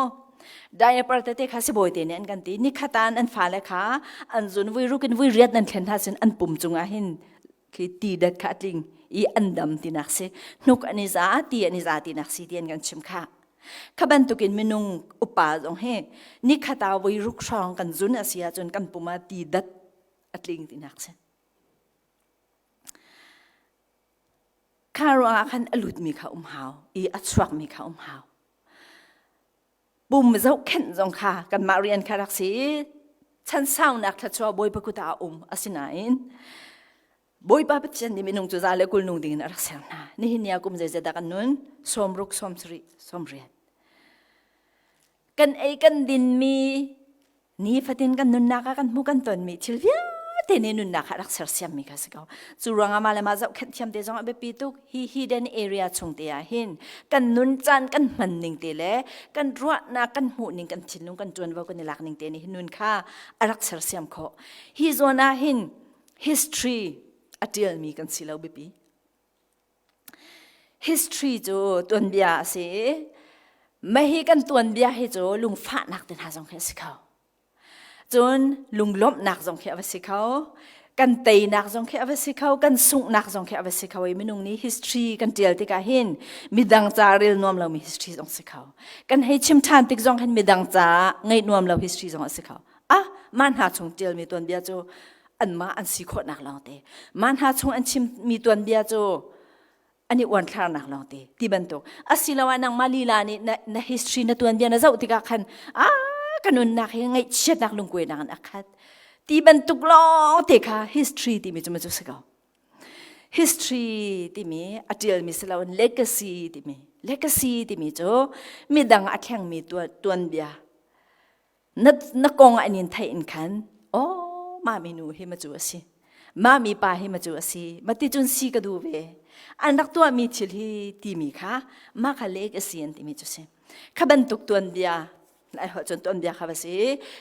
Diaper tete kha sibawi te nih an kan ti. Nikhat ah an fale kha an zun vui ruk in vui riat nan thlen hna cun an pum cungah hin khi ti dat kha a tling i an dam tinak si. Hnuk an i za, ti an i za tinak si ti an kan chim kha. Kha bantukin minung upa zong hi nikhat ah voi ruk hrawng kan zun a si ahcun kan pum ah ti dat a tling tinak si. Kha ruangah khan a lutmi kha um hau i a chuakmi kha um hau. Pum zohkhenh zong kha kanmah rian kha rak si i chan saunak thluachuah Bawipa kut ah a um asinain Bawipa Pathian nih minung cu za le kul nung dingin a rak ser hna. Nihin ni ah kum zeizat dah kan nun? 60, 70, 80. Kan ei kan dinmi nifatin kan nunnak ah kan hmu kan tonmi thil vialte nih nunnak ah rak sersiammi kha si ko. Cu ruangah mah le mah zohkhenh thiam te zong a biapi tuk. Hi hidden area chung te ah hin kan nun caan kan hman ning te le kan ruahnak kan hmuh ning kan thinlung kan ṭuanvo kan i lak ning te nih hin nun kha a rak sersiam khawh. Hi zawn ah hin history a ṭialmi kan si lo biapi. History cu tuanbia a si i mah hi kan tuanbia hi cu lungfahnak te hna zong khi a si kho. Cun lunglawmhnak zong khi a va si kho. Kan teinak zong khi a va si kho. Kan sunghnak zong khi a va si kho i minung nih history kan ṭial tikah hin midang ca rel nuam lomi history zong si kho. Kan hei chim ṭhan tik zong hin midang ca ngaih nuam lo history zong a si kho. Ah, mah hna chung ṭialmi tuanbia cu anmah an si khawhnak lawngte mah hna chung an chimmi tuanbia cu an i uanthlarnak lawngte ti bantuk asiloah nangmah lila nih na, na history na tuanbia na zoh tikah khan ah ka nunnak hi ngaihchiatnak lungkuainak in a khat ti bantuk lawngte kha history timi cu cu si ko history timi a ṭialmi si loin legacy timi legacy timi cu midang a thlengmi tuanbia Na, na kong an in theih in khan, oh, mami nu hi ma cu a si. Mami pa hi ma cu a si. Ma ti cun si ka duh ve. An rak tuahmi thil hi timi kha mah kha lek a si an timi cu si. Kha bantuk tuanbia, ai holh cun tuanbia kha va si.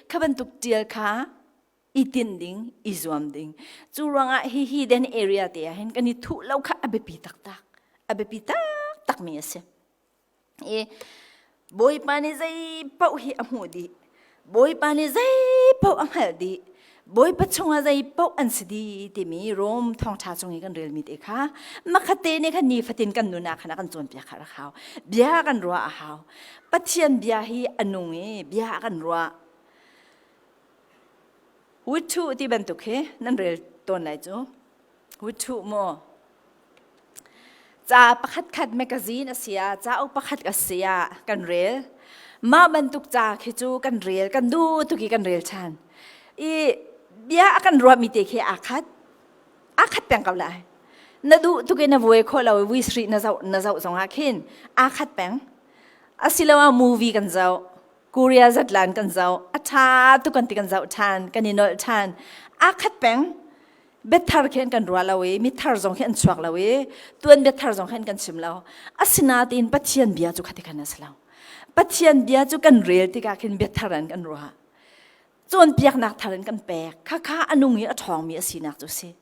Kha bantuk tial kha i tinh ding, i zuam ding. Cu ruangah hi hidden area te ah hin kan i thuh lo kha a biapi taktak. A biapi taktak mi a si. I Bawipa nih zei paoh hi a hmuh dih. Bawipa nih zei paoh a hngalh dih. Bawipa chungah zei paoh an si dih timi Rom thawngṭha chung i kan relmi te kha makhatte nih khan nifatin kan nun ah khan a kan cawnpiak kha rak hau. Bia kan ruah a hau. Pathian bia hi a nung i bia a kan ruah. Withu ti bantuk hi nan rel tawn lai cu. Withu maw? Ca pakhatkhat magazine a si ah, cauk pakhat a si ah kan rel. Mah bantuk ca khi cu kan rel, kan duh tuk i kan rel ṭhan. I bia a kan ruahmi te khi aa khat. Aa khat peng ko lai. Na duh tuk i na vuai khawh lo i vui sarih na zoh, na zoh zongah khin aa khat peng. Asiloah movie kan zoh. Korea zatlan kan zoh. A ṭha tuk kan ti kan zoh ṭhan, kan i nolh ṭhan. Aa khat peng. Biathar khi an kan ruah lo i mithar zong khi an chuak lo i tuan biathar zong khi an kan chim lo. Asinain Pathian bia cu khati khan a si lo. Pathian bia cu kan rel tikah khin biathar an kan ruah. Cawnpiaknak thar in kan pek. Khakha a nung i a ṭhawngmi a sinak cu a si.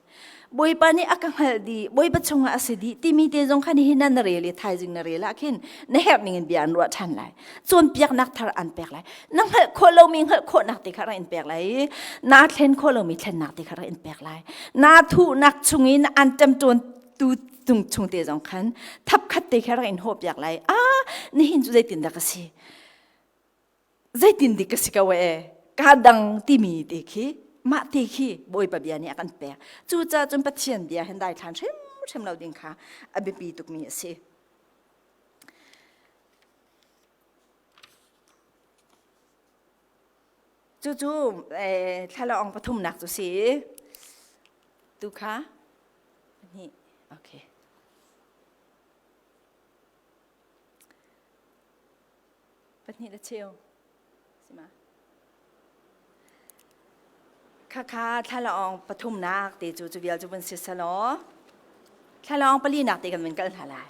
Bawipa nih a ka hngalh dih, Bawipa chungah a si dih timi te zong kha nihin na rel i thaizing na rel ah khin na herh ning in bia an ruah ṭhan lai. Cawnpiaknak thar an pek lai. Na hngalh khawh lomi hngalh khawhnak te kha rak in pek lai i naa thlen khawh lomi thlennak te kha rak in pek lai. Naa thuhnak chungin an ṭemṭawn tu tung chung te zong khan thap khat te kha rak in hawhpiak lai. Ah, nihin cu zeitindah ka si? Zeitin dik ka si ko ee kaa dang timi te khi mah te khi Bawipa bia nih a kan pek. Cucaah cun Pathian bia hin daithlan hrimhrim lo ding kha a biapi tukmi a si. Cucu thlalawng pathumnak cu si. Tu kha hnih okay. Pahnih le cheu. Si ma? Khakha thlalaawng pathumnak te cu cu vial cu vun si selaw. Thlalawng palinak te kan vun kal hna lai.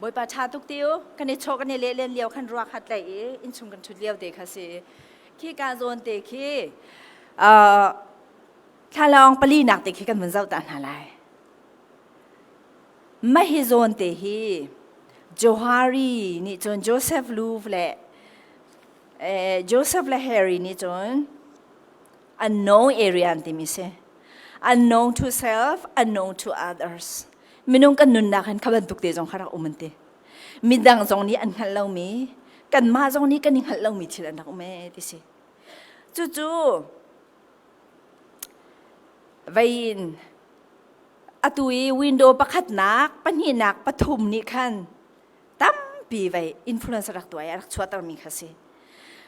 Bawipa ṭha tuk ti u, kan i chawh kan i leh len lio khan ruak hat lei i innchung kan ṭhut lio te kha si. Khi ka zawn te khi thlalawng palinak te khi kan vun zoh ta hna lai. Mah hi zawn te hi Johari nih cun Joseph Luv le Joseph le Harry nih cun unknown area an timi si. Unknown to self, unknown to others. Minung kan nunnak hin kha bantuk te zong kha rak um an ti. Midang zong nih an hngalh lomi, kanmah zong nih kan i hngalh lomi thil an rak um ee ti si. Cucu vein atu i window pakhatnak, pahnihnak, pathum nih khan tampi vei influence rak tuah i a rak chuahtermi kha si.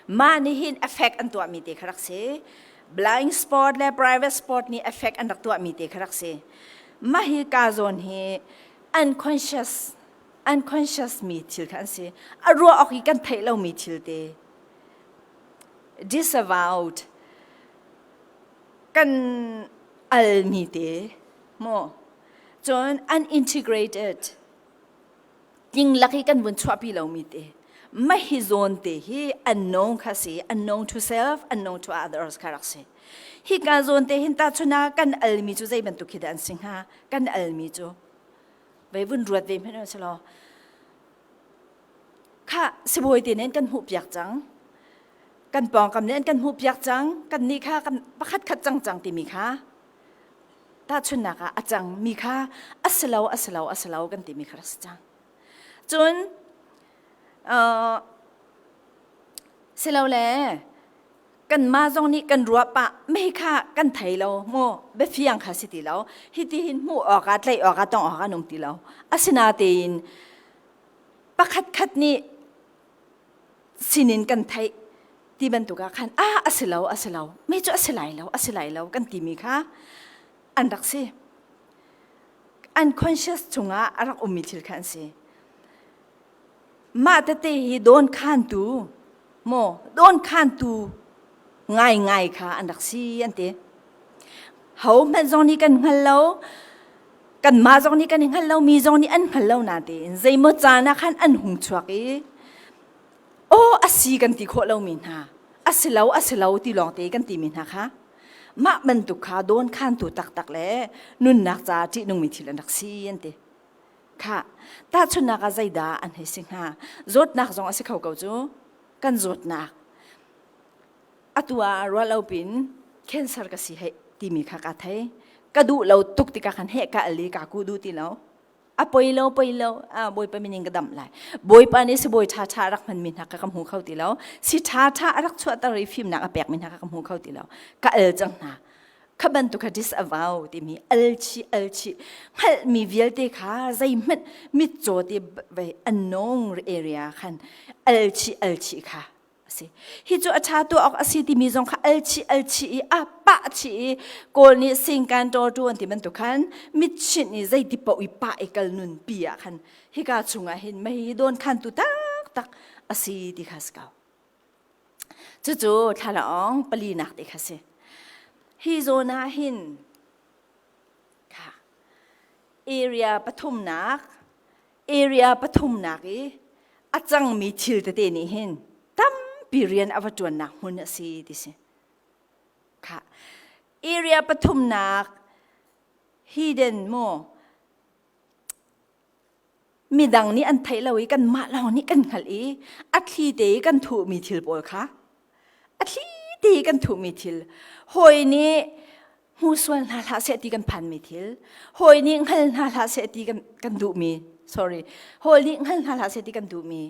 Mah nih hin effect an tuahmi te kha rak si. Blind spot le private spot nih effect an rak tuahmi te kha rak si. Mah hi ka zawn hi unconscious unconscious mi thil kha an si. A ruah awk i kan theih lomi thil te. Disavowed kan almi te maw cun unintegrated tling lak i kan vun chuahpi lomi te mah hi zawn te hi unknown kha si unknown to self unknown to others kha rak si hi ka zawn te hin tahchun ah kan almi cu zei bantuk khi dah an si hnga kan almi cu vei vun ruat ve hmanh si law kha sibawi te nih an kan hmuh piak cang kan pawngkam nih an kan hmuh piak cang kan nih kha kan pakhat khat cang cang timi kha tahchunhnak ah a cang mi kha a si lo a si lo a si lo kan timi kha rak si cang cun silole kanmah zong nih kan ruah pah mei kha kan thei lo mu biafiang kha si ti lo hiti hin hmuh awkah tlaih awkah tongh awkah an um ti lo asinatein pakhat khat nih sinin kan theih ti bantuk ah khan ah a si lo a si lo mi cu a si lai lo a si lai lo kan timi kha an rak si unconscious chungah a rak ummi thil kha an si mah tete hi dawn khantu maw dawn khantu ngai ngai kha an rak si an ti ho hmanh zong nih kan hngal lo kanmah zong nih kan i hngal lo mi zong nih an hngal lo natein zeimaw caan ah khan an hung chuak i aw a si kan ti khawh lomi hna a si lo a si lo ti lawng te kan timi hna kha mah bantuk kha dawn khantu taktak le nunnak ca ṭihnungmi thil an rak si an ti kha tahchunhnak ah zeidah an hei si hnga zawtnak zong a si kho ko cu kan zawtnak atu ah ruah lo pin cancer ka si hei timi kha ka thei ka duh lo tuk tikah khan heh ka al i ka ku duh ti lo a poi lo poi lo a bawipa min in ka damh lai bawipa nih si bawi ṭha ṭha a rak hmanmi hna kha ka hmu kho ti lo si ṭha ṭha a rak chuahter i fimnak a pekmi hna kha ka hmu kho ti lo ka al cang hna kha bantuk kha disavow timi alchi alchi hngalhmi vialte kha zeihmanh mitcaw te vei unknown area khan alchi alchi kha a si hi cu a ṭha tuah awk a si timi zong kha alchi alchi i a pah chih i kawl nih singkan ṭawṭu an ti bantuk khan mitchinh i zeiti paoh i pah i kal nun pi ah khan hika chungah hin mei dawn khan tu taktak a si ti kha si ko cucu thlalaawng palinak te kha si hi zawn ah hin kha area pathumnak area pathumnak i a cangmi thil tete nih hin tampi rian a va ṭuannak hmun a si ti si kha area pathumnak hidden mu midang nih an theih lo i kanmah lawng nih kan hngalh i a thli te i kan thuhmi thil pawl kha a thli te i kan thuhmi thil hawi nih hmu sual hna hlah seh ti kan phanmi thil hawi nih hngal hna hlah seh ti kan kan duhmi sorry hawi nih hngal hna hlah seh ti kan duhmi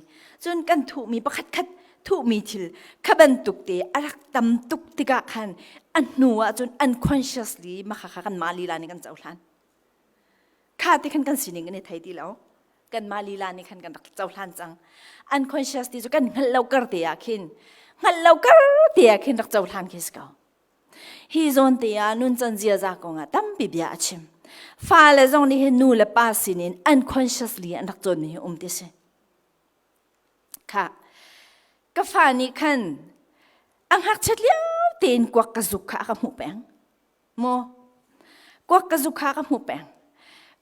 cun kan thuhmi pakhat khat thuhmi thil kha bantuk te a rak tam tuk tikah khan a hnu ah cun unconsciously makha kha kan mah lila nih kan cohlan kha ti khan kan sining kan i thei ti lo kanmah lila nih khan kan rak cohlan cang unconscious ti cu kan hngalh lo kar te ah khin hngalh lo kar te ah khin rak cohlan khi si ko hi zawn te ah nuncan ziaza kong ah tampi bia a chim fale zong nih hin nu le pa sinin unconsciously an rak cawnmi hi um ti si kha ka fa nih khan a ngakchiat lio tein kuak ka zuk kha a ka hmuh peng maw? Kuak ka zu kha ka hmuh peng.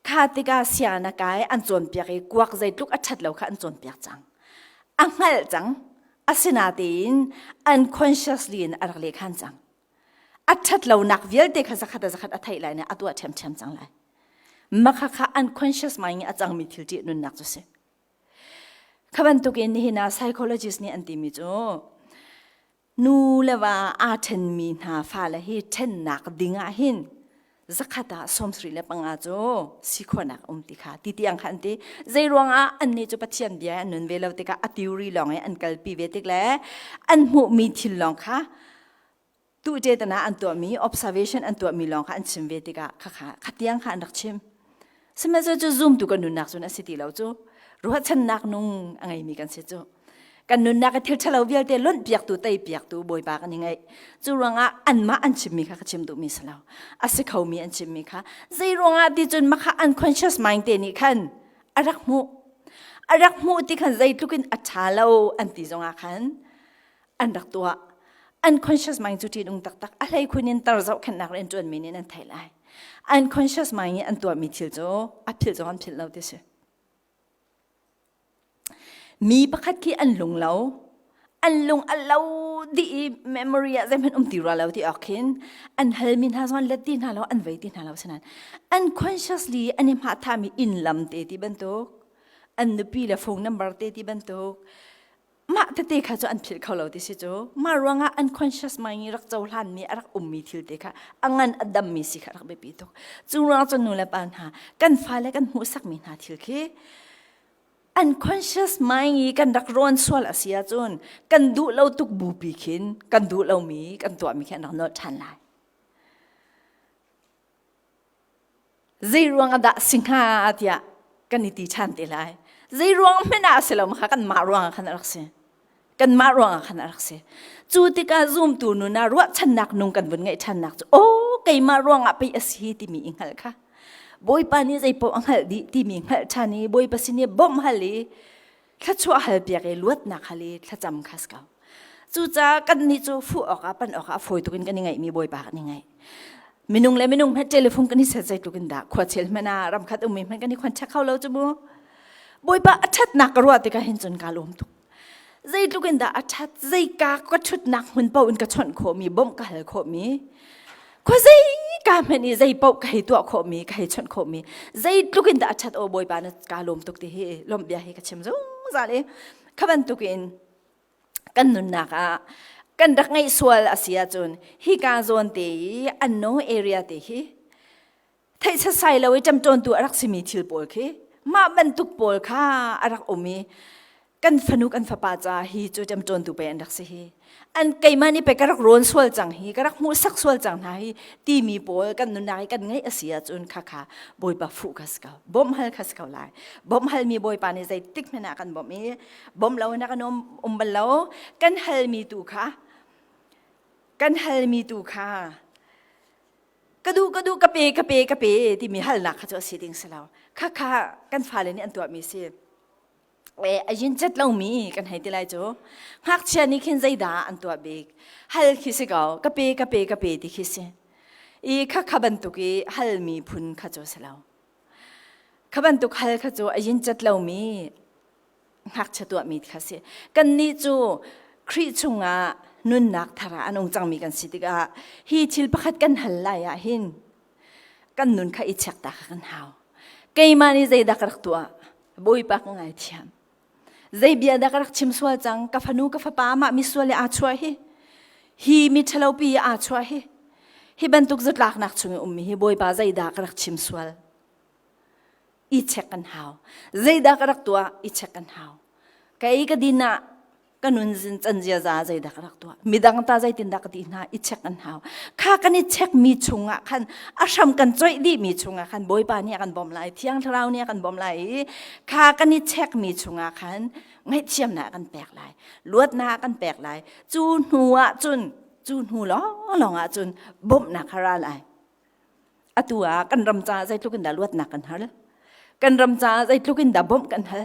Kha tikah sia na kai an cawnpiak i kuak zeitluk a ṭhat lo kha an cawnpiak cang. A hngalh cang. Asinatein unconsciously in a rak lehkhan cang. A ṭhat lonak vialte kha zakhat a zakhat a theih lai nih a tuah ṭhiamṭhiam cang lai. Makha kha unconscious mind i a cangmi thil ṭih nunnak cu si. Kha bantukin nihin ah psychologist nih an timi cu nu le va aa ṭhenmi hna fale hi ṭhennak ding ah hin zakhat ah 75 cu si khawhnak um ti kha ti tiang kha an ti. Zei ruangah annih cu Pathian bia an nun ve lo tikah a theory lawng i an kalpi ve tik le an hmuhmi thil lawng kha Tuṭetana an tuahmi observation an tuahmi lawng kha an chim ve tikah khakha khatiang kha an rak chim. Sihmanhsehlaw cu zumtu kan nunnak cun a si ti lo cu. Ruahchannak nung a ngeimi kan si cu. Kan nunnak i thil ṭhalo vialte lonhpiaktu teipiaktu Bawipa kan i ngeih. Cu ruangah anmah an chimmi kha ka chim duhmi si lo. A si khomi an chimmi kha zei ruangah ti cun makha unconscious mind te nih khan a rak hmuh. A rak hmuh ti khan zeitluk in a ṭha lo an ti zongah khan an rak tuah. Unconscious mind cu ṭihnung taktak a hleikhun in tar zohkhenhnak rian ṭuanmi nih nan theih lai. Unconscious mind i an tuahmi thil cu a philh zong an philh lo ti si. Mi pakhat khi an lung lo, an lung a lo dih i memory ah zeihmanh um ti rua lo ti awk khin an halmi hna zong an let ti hna lo, an vei ti hna lo sinan unconsciously an i hmahthahmi inn lam te ti bantuk, an nupi le phone number te ti bantuk, mah tete kha cu an philh kho lo ti si cu mah ruangah unconscious mind i rak cohlanmi a rak ummi thil te kha a ngan a dammi si kha rak biapi tuk cu ruang cun nu le pa hna kan fale kan hmuhsakmi hna thil khi unconscious mind i kan rak rawn sual a si ahcun kan duh lo tuk bupi khin kan duh lomi kan tuahmi khi an rak nolh ṭhan lai Zei ruang ah dah si hnga tiah kan i ti ṭhan te lai. Zei ruang hmanh ah a si lo kha kanmah ruang ah khan a rak si. Kanmah ruang ah khan a rak si. Cu tikah zumtu nun ah ruahchannak nung kan vun ngeih ṭhannak cu aw keimah ruang ah pei a si timi i hngalh kha. Bawipa nih zeipaoh a hngalh dih timi hngalh ṭhan i Bawipa sin i bawmh hal i thluachuah halpiak i luatnak hal i thlacam kha si ko. Cucaah kannih cu fuh awkah pan awkah a fawi tuk in kan i ngaihmi Bawipa kan i ngaih. Minung le minung hmanh telephone kan i set zeitluk in dah khua chel hmanh ah ramkhat ummi hmanh kan i khon check kho lo cu mu. Bawipa a ṭhatnak ka ruah tikah hin cun kaa lawm tuk. Zeitluk in dah a ṭhat, zeika ka ṭhutnak hmun paoh in ka chawnh khawhmi, bawmh ka hal khawhmi, Khuazei ka hmenh i zei paoh ka hei tuah khawhmi, ka hei chawnh khawhmi, zeitluk in dah a ṭhat aw Bawipa na kaa lawm tuk ti hi lawmh bia hi ka chim zungzal i kha bantukin kan nunnak ah kan rak ngeih sual a si ahcun hika zawn te i unknown area te hi theih setsai lo i ṭemṭawntu a rak simi thil pawl khi mah bantuk pawl kha a rak um i kan fanu kan fapa ca hi cu ṭemṭawntu pei an rak si hi an keimah nih pei ka rak rawn sual cang hi ka rak hmuhsak sual cang hna hi timi pawl kan nunnak i kan ngeih a si ahcun kha kha bawipa fuh kha si ko bawmh hal kha si ko lai bawmh halmi bawipa nih zeitik hmanh ah kan bawmh i bawmh lo in a kan um, um bal lo kan halmi tu kha kan halmi tu kha ka duh ka duh ka pe ka pe ka pe timi halnak kha cu a si ding si lo kha kha kan fale nih an tuahmi si e a yin cet lomi kan hei ti lai cu ngakchia nih khin zeidah an tuah bik hal khi si ko ka pe ka pe ka pe ti khi si i kha kha bantuk i halmi phun kha cu si lo kha bantuk hal kha cu a yin cet lomi ngakchia tuahmi kha si. Kannih cu Khrih chungah nunnak thar ah a nung cangmi kan si tikah hi thil pakhat kan hal lai ah hin kan nun kha i check ta kha kan hau. Keimah nih zeidah ka rak tuah? Bawipa ka ngaithiam. Zei bia dah ka rak chim sual cang? Ka fanu ka fapa mah misual i aa chuah hi. Hi mi ṭhalopi i aa chuah hi. Hi bantuk zatlaknak chung i ummi hi Bawipa zeidah ka rak chim sual? I check kan hau. Zeidah ka rak tuah? I check kan hau. Kei ka din ah ka nun can ziaza zeidah ka rak tuah? Midang ta zeitindah ka ti hna? I check kan hau. Kha kan i check mi chungah khan a hram kan coih dih mi chungah khan Bawipa nih a kan bawmh lai, Thiang Thlarau nih a kan bawmh lai i kha kan i check mi chungah khan ngaihthiamnak a kan pek lai, luatnak a kan pek lai. Cu hnu ah cun, cu hnu lawnglawng ah cun bawmhnak kha ra lai. Atu ah kan ram caah zeitluk in dah luatnak kan hal? Kan ram caah zeitluk in dah bawmh kan hal?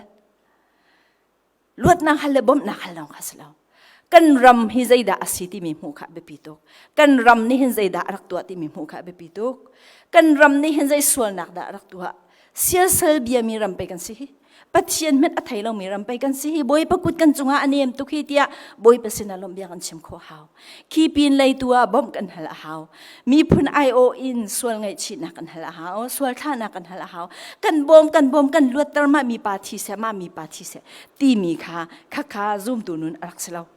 Luatnak hal le bawmhnak hal lawng kha si lo. Kan ram hi zeidah a si timi hmuh kha a biapi tuk. Kan ram nih hin zeidah a rak tuah timi hmuh kha a biapi tuk. Kan ram nih hin zei sualnak dah a rak tuah. Siasal biami ram pei kan si hi. Pathian hmanh a thei lomi ram pei kan si hi. Bawipa kut kan cungah a nem tuk hi tiah Bawipa sinah lawmh bia kan chim khawh hau. Khi pin lei tu ah bawmh kan hal a hau. Miphun aiawh in sual ngaihchihnak kan hal a hau. Sual thlahnak kan hal a hau. Kan bawm kan bawm kan luatter mah mi pa thi seh mah mi pa thi seh timi kha khakha zumtu nun a rak si lo.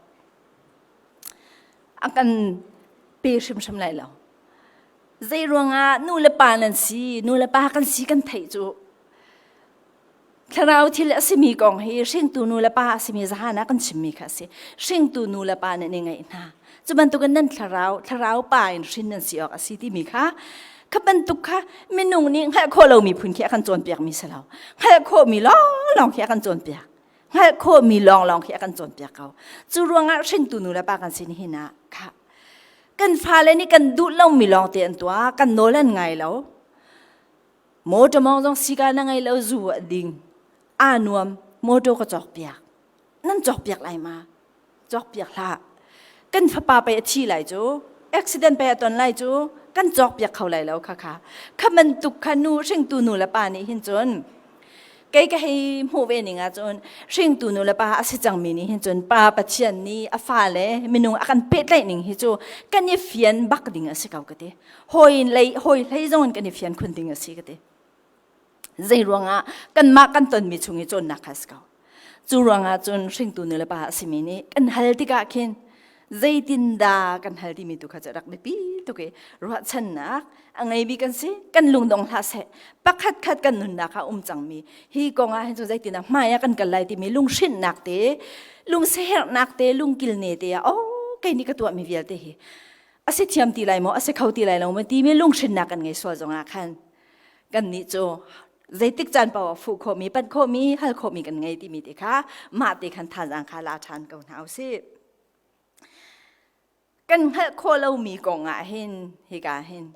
A kan pe hrimhrim lai lo. Zei ruangah nu le pa nan si, nu le pa kan si kan theih cu Thlarau thil a simi kong hi hringtu nu le pa a simi zahan ah kan chimmi kha a si. Hringtu nu le pa nih an i ngeih hna. Cu bantukin nan thlarau, thlarau pa in hrin nan si awk a si timi kha kha bantuk kha minung nih hngalh khawh lomi phun khi a kan cawnpiakmi si lo. Hngalh khawhmi lawnglawng khi a kan cawnpiak. Hngalh khawhmi lawnglawng khi a kan cawnpiak ko. Cu ruangah hringtu nu le pa kan si nihin ah kha kan fale nih kan duh lomi lawng te an tuah, kan nawl an ngai lo. Motor mawng zong sika na ngei lo zu a ding. Aa nuam motor ka cawk piak. Nan cawk piak lai ma? Cawk piak hlah. Kan fapa pei a thi lai cu. Accident pei a ton lai cu. Kan cawk piak kho lai lo kha kha. Kha bantuk kha nu hringtu nu le pa nih hin cun kei ka hei hmuh ve ning ahcun hringtu nu le pa a si cangmi nih hin cun pa Pathian nih a fale minung a kan pehtlaih ning hi cu kan i fian bak ding a si ko ka ti. Hawi lei hawi hlei zong in kan i fian khun ding a si ka ti. Zei ruangah kanmah kan tonmi chung i cawnnak kha a si ko. Cu ruangah cun hringtu nu le pa a simi nih kan hal tikah khin zeitindah kan hal timi tu kha cu rak biapi tuk i ruahchannak a ngeimi kan si kan lungdong hlah seh pakhat khat kan nunnak ah um cangmi hi kong ah hin cun zeitindah hmai ah kan kal lai timi lunghrinhnak te lungsiherhnak te lungkilne te ah oh kei nih ka tuahmi vialte hi a si thiam ti lai maw a si kho ti lai lo maw timi lunghrinnak kan ngei sual zongah khan kannih cu zeitik caan paoh ah fuh khawhmi panh khawhmi hal khawhmi kan ngei timi te kha mah te khan thazaang kha la ṭhan ko hna usih kan hngalh khawh lomi kong ah hin hika hin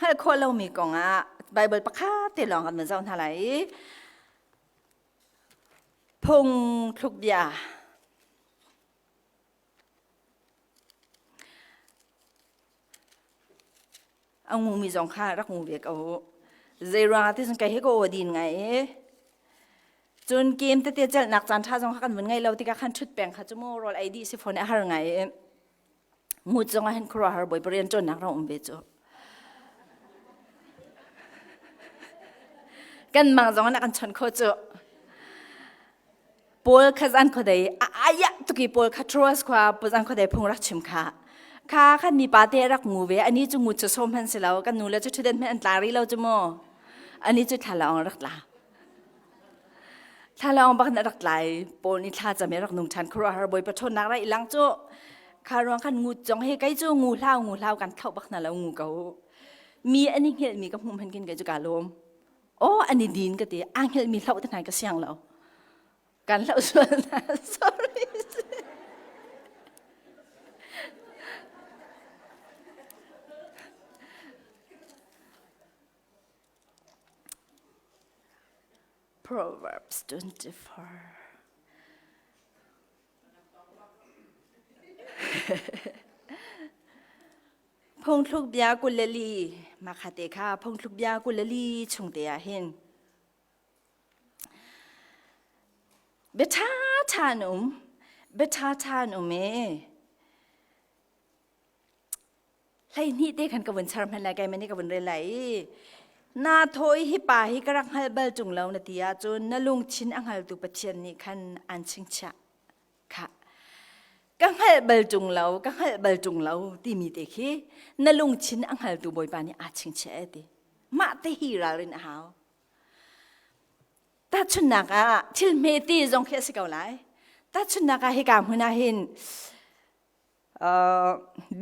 Hngalh khawh lomi kong ah Baibal pakhat te lawng kan van zoh hna lai i phungthluk bia a ngumi zong kha rak ngu ve ko u. Zei ruangah ti cun kei hi ka aw din ngai i cun kem tete celhnak caan ṭha zong kha kan vun ngei lo tikah khan ṭhut peng kha cu mu rawl ei dih si fawn i a har ngai i Ngut zong ah hin khuaruahhar bawipa rian ṭuannak rak um ve cu. Kan mang zong in a kan chawnh khawh cu. Paul kha zan khuadei a ayah tuki Paul kha Troas khua zan khuadei phung rak chim kha. Kha khan mi pa te rak ngu ve ani cu ngut cu som han si lo kan nu le cu ṭhuden hmanh an tla rih lo cu mu. Ani cu thla lawng rak tla. Thlalawng bak na rak tlai Paul nih thla cam i rak nung ṭhan khuaruahhar Bawipa ṭhawnnak ra i lang cu kha ruang khan ngu cong he kei cu ngu hlau ngu hlau kan thlauh bak hna lo ngu ko mi an i hngelh mi ka hmuh hman kin kei cu ka lawm aw an i din ka ti aa hngelh mi hloh te hna ka siang lo kan hloh sual hna sorry Proverbs 24. Phungthluk bia 24 mah te kha phungthluk bia 24 chung te ah hin bia ṭha ṭha an um bia ṭha ṭha an um ee 12 te khan ka vun char hman lai kai mani ka vun rel lai i na thaw i hi pa hi ka rak hngal bal ṭung lo na ti ahcun na lungthin a hngaltu Pathian nih khan an chingchiah kha ka hngalh bal ṭung lo ka hngalh bal ṭung lo timi te khi na lungthin a hngaltu Bawipa nih aa chingchiah e ti mah te hi ralrin a hau tahchunhnak ah thil hmete zong khi a si ko lai tahchunhnak ah hika hmun ah hin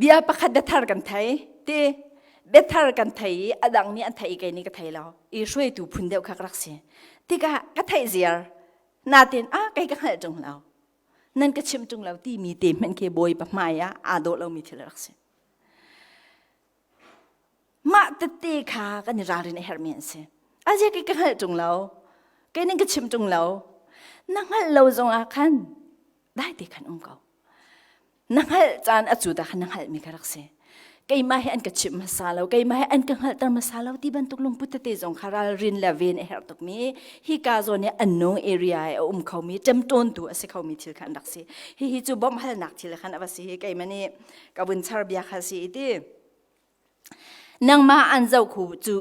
bia pakhat biathar kan thei ti biathar kan thei i a dang nih an thei i kei nih ka thei lo i hruaitu phun deuh kha ka rak si tikah ka theih ziar natin ah kei ka hngalh ṭung lo nan ka chimh ṭung lo timi te hmanh khi bawipa hmai ah aa dawh lomi thil a rak si Mah tette kha kan i ralrin a herhmi an si. Azia ka hngalh ṭung lo. Kei ning ka chim ṭung lo. Na hngalh lo zong ah khan dai te khan um ko. Na hngalh caan a cu ta khan na hngalhmi kha rak si. Keimah hi an ka chimh hmasa lo, keimah hi an ka hngalhter hmasa lo ti bantuk lungput tete zong kha ralrin le ven a herh tukmi hi ka zawn i an nung area i a um khomi ṭemṭawntu a si khomi thil kha an rak si. Hihi cu bawmhhalnak thil khan a va si hi keimah nih ka vun char bia kha si i ti. Nangmah an zoh khu cu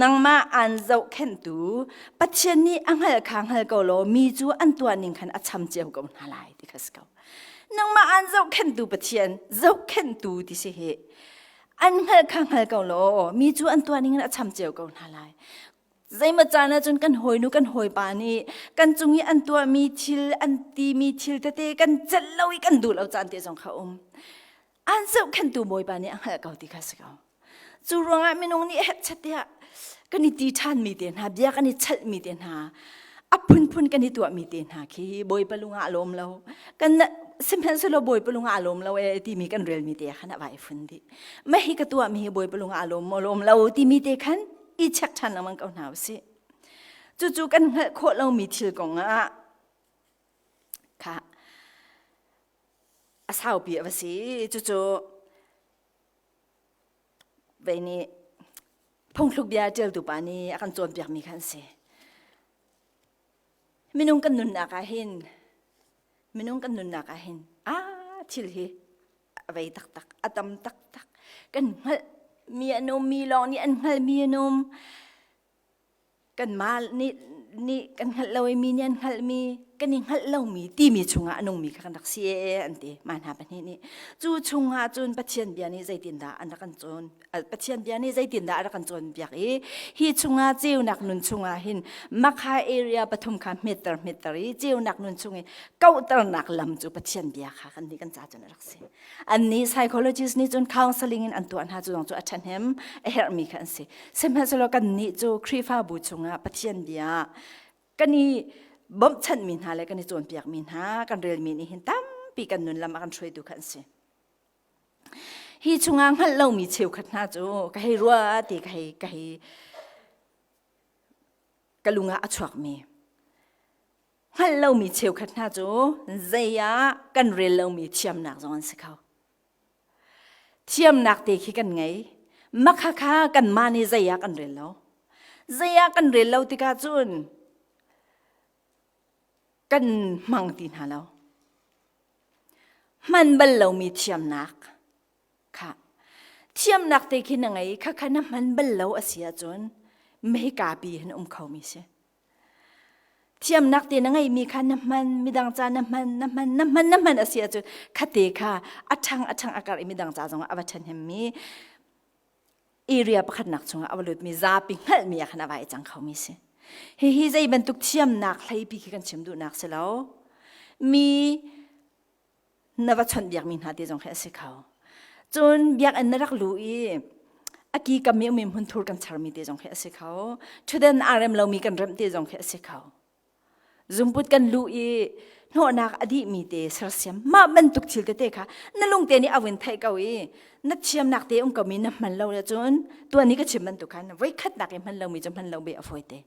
nangmah an zohkhenhtu Pathian nih a hngalh kha hngal ko law mi cu an tuah ning khan a cham cio ko hna lai ti kha si ko. Nangmah an zohkhenhtu Pathian zohkhenhtu ti si hi an hngalh kha hngal ko law mi cu an tuah ning in a cham cio ko hna lai. Zeimaw caan ahcun kan hawinu kan hawipa nih kan cung i an tuahmi thil an timi thil tete kan celh lo i kan duh lo caan te zong kha um. An zohkhenhtu Bawipa nih a hngalh ko ti kha si ko. Cu ruangah minung nih hepchet tiah kan i ti ṭhanmi te hna, bia kan i chalhmi te hna, a phunphun kan i tuahmi te hna khi Bawipa lung ah a lawm lo. Kan sihmanhsehlaw Bawipa lung ah a lawm lo e timi kan relmi te khan a vai fun dih. Mah hi ka tuahmi hi Bawipa lung ah a lawm maw lawm lo timi te khan i check ṭhan lengmang ko hna usih. Cucu kan hngalh khawh lomi thil kong ah kha a saupi a va si. Cucu vei nih phungthluk bia ṭialtu pa nih a kan cawnpiakmi kha an si. Minung kan nunnak ah hin minung kan nunnak ah hin ah thil hi a vei taktak a tam taktak kan hngalh mi an um mi lawng nih an hngalhmi an um kanmah nih nih kan hngalh lo i mi nih an hngalhmi kan i hngalh lomi timi chungah a nungmi kha kan rak si ee an ti mah hna pahnih nih cu chungah cun Pathian bia nih zeitindah an rak kan cawn Pathian bia nih zeitindah a rak kan cawnpiak i hi chungah ceunak nun chungah hin makha area pathum kha hmetter hmetter i ceunak nun chung i kauhternak lam cu Pathian bia kha kan nih kan ca cun a rak si Annih psychologist nih cun counseling in an tuah hna cu zong cu a ṭhahnem a herhmi kha an si. Sihmanhsehlaw kannih cu Khrihfabu chungah Pathian bia kan i bawmhchanhmi hna le kan i cawnpiakmi hna kan relmi nih hin tampi kan nun lam a kan hruaitu kha an si. Hi chungah hngalh lomi cheukhat hna cu ka hei rua ti ka hei ka hei ka lung ah a chuakmi Hngalh lomi cheukhat hna cu zei ah kan rel lomi thiamnak zong an si kho. Thiamnak te khi kan ngei. Makha kha kanmah nih zei ah kan rel lo. Zei ah kan rel lo tikah cun kan hmang ti hna lo. Hman bal lomi thiamnak kha thiamnak te khi na ngei kha kha na hman bal lo a si ahcun mehika pi hin um khomi si. Thiamnak te na ngeihmi kha na hman, midang ca na hman, na hman, na hman, na hman a si ahcun khate kha a ṭhang a ṭhang a karh i midang ca zongah a va ṭhahnemmi area pakhatnak chungah a va lutmi zapi hngalhmi ah khan a va i cang khomi si. Hihi zei bantuk thiamnak hleipi khi kan chim duhnak si lo. Mi na va chawnhbiakmi hna te zong khi a si kho. Cun biakinn na rak lu i a ki kam i ummi hmunthur kan charmi te zong khi a si kho. Ṭhutdan aa rem lomi kan remh te zong khi a si kho. Zungput kan lu i hnawhnak a dihmi te sersiam mah bantuk thil tete kha na lungte nih a vun theih ko i na thiamnak te um komi na hman lo cun tuan i ka chim bantuk khan voikhatnak i hman lomi cu hman lo be a fawi te.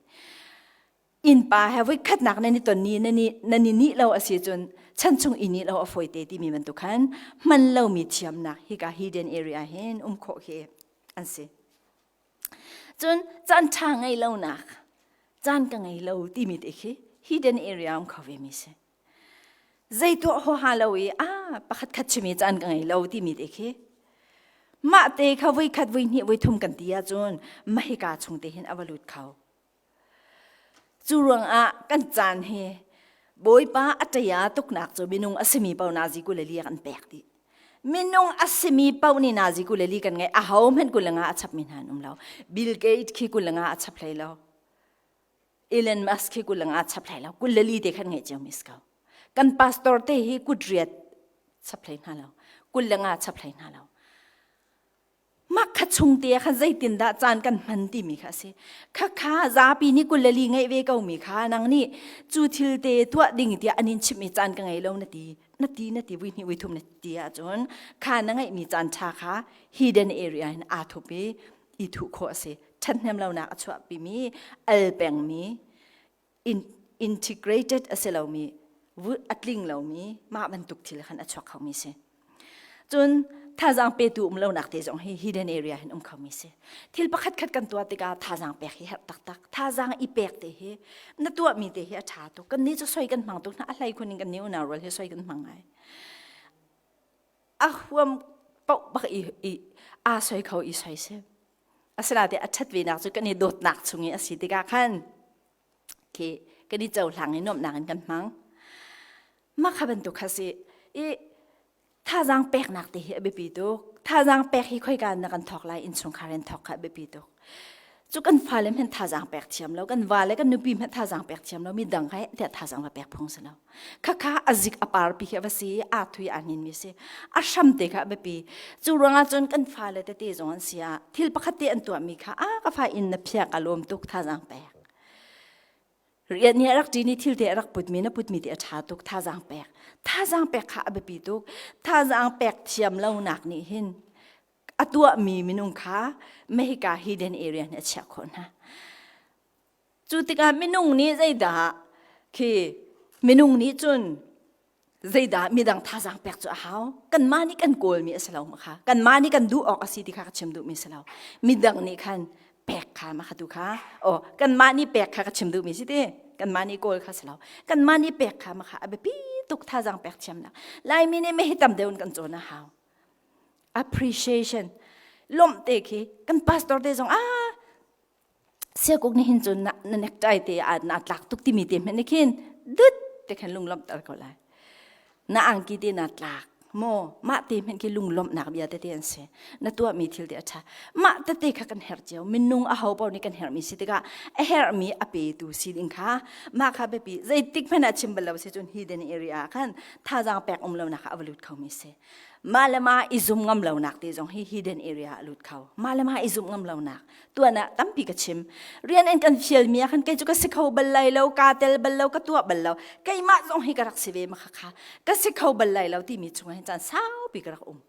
Innpa he voikhatnak nan i ton ni nan i nan i nih lo a si cun chan chung i nih lo a fawi te timi bantuk khan hman lomi thiamnak hika hidden area hin um khawh khi an si. Cun caan ṭha ngei lonak caan ka ngei lo timi te khi hidden area um kho ve mi si. Zei tuah huaha lo i a pakhat khat chimi caan ka ngei lo timi te khi mah te kha voikhat voihnih voithum kan ti ahcun mahika chung te hin a va lut kho. Cu ruangah kan caan hi Bawipa a ṭaya tuknak cu minung a simi paoh nazi 22 an pek dih. Minung a simi paoh nih nazi 24 kan ngeih. Aho hmanh 25 a chapmi hna an um lo. Bill Gates khi 25 a chap hlei lo. Elon Musk khi 25 a chap hlei lo. 24 te khan ngeih ciomi si ko. Kan pastor te hi kut riat chap hlei hna lo. 25 chap hlei hna lo. Mah kha chung te ah khan zeitindah caan kan hman timi kha a si. Khakha zapi nih 24 ngeih ve komi kha nang nih cu thil te tuah ding tiah an in chimh i caan ka ngei lo na ti na ti na ti vui hnih vui thum na ti ahcun kha na ngeihmi caan ṭha kha hidden area in aa thup i i thuh khawh a si. Ṭhathnem lonak a chuahpimi al pengmi. Integrated a si lomi, a tling lomi mah bantuk thil khan a chuak khomi si. Cun thazaang petu um lonak te zong hi hidden area hin um khomi si. Thil pakhat khat kan tuah tikah thazaang pek hi herh taktak. Thazaang i pek te hi na tuahmi te hi a ṭha tuk. Kan nih cu soi kan hmang tuk hna. A hlei khun in kan nih unau rual hi soi kan hmang ngai. A huam paoh bak i, i aa soi kho i soi si. Asinain a ṭhat venak cu kan i dawtnak chung i a si tikah khan khi kan i cohlang i nuamhnak in kan hmang. Mah kha bantuk kha si i thazaang peknak te hi a biapi tuk. Thazaang pek hi khoika na kan thawk lai innchungkhar in thawk kha a biapi tuk. Cu kan fale hmanh thazaang pek thiam lo, kan vale kan nupi hmanh thazaang pek thiam lo, mi dang kha tiah thazaang va pek phung si lo. Khakha a zik a par pi khi a va si, aa thui aa hnin mi si. A hram te kha a biapi. Cu ruangah cun kan fale tete zong an si ah thil pakhat te an tuahmi kha a ka fa inn na phiak a lawm tuk thazaang pek. Rian nih a rak ṭin i thil te a rak putmi na putmi te a ṭha tuk thazaang pek. Thazaang pek kha a biapi tuk. Thazaang pek thiam lonak nih hin a tuahmi minung kha Mexico hidden area nih a chiah khawh hna. Cu tikah minung nih zeidah khi minung nih cun zeidah midang thazaang pek cu a hau. Kanmah nih kan kawlmi a si lo ma kha. Kanmah nih kan duh awk a si ti kha ka chim duhmi si lo. Midang nih khan pek kha ma kha tu kha oh kanmah nih pek kha ka chim duhmi si ti. Kanmah nih kawl kha si lo. Kanmah nih pek kha ma kha a biapi tuk thazaang pek thiamnak. Laimi nih me hi tam deuh in kan cawn a hau. Appreciation lawmh te khi kan pastor te zong ah siakuk nih hin cun na necktie te ah na tlak tuk timi te hmanh nih khin dut te khan lunglawmhter ko lai na angki te na tlak maw mah te hmanh khi lunglawmhnak bia tete an si na tuahmi thil te a ṭha mah tete kha kan herh cio minung a ho paoh nih kan herhmi si tikah a herhmi a petu si ding kha mah kha biapi zeitik hmanh ah chim bal lo si cun hidden area ah khan thazaang pek um lonak kha a va lut khomi si mah le mah i zum ngam lonak te zong hi hidden area ah a lut kho mah le mah i zumh ngam lonak tuan ah tampi ka chim rian an kan fial mi ah khan kei cu ka si kho bal lai lo ka tel bal lo ka tuah bal lo keimah zong hi ka rak si ve ma kha ka si kho bal lai lo timi chungah hin caan saupi ka rak um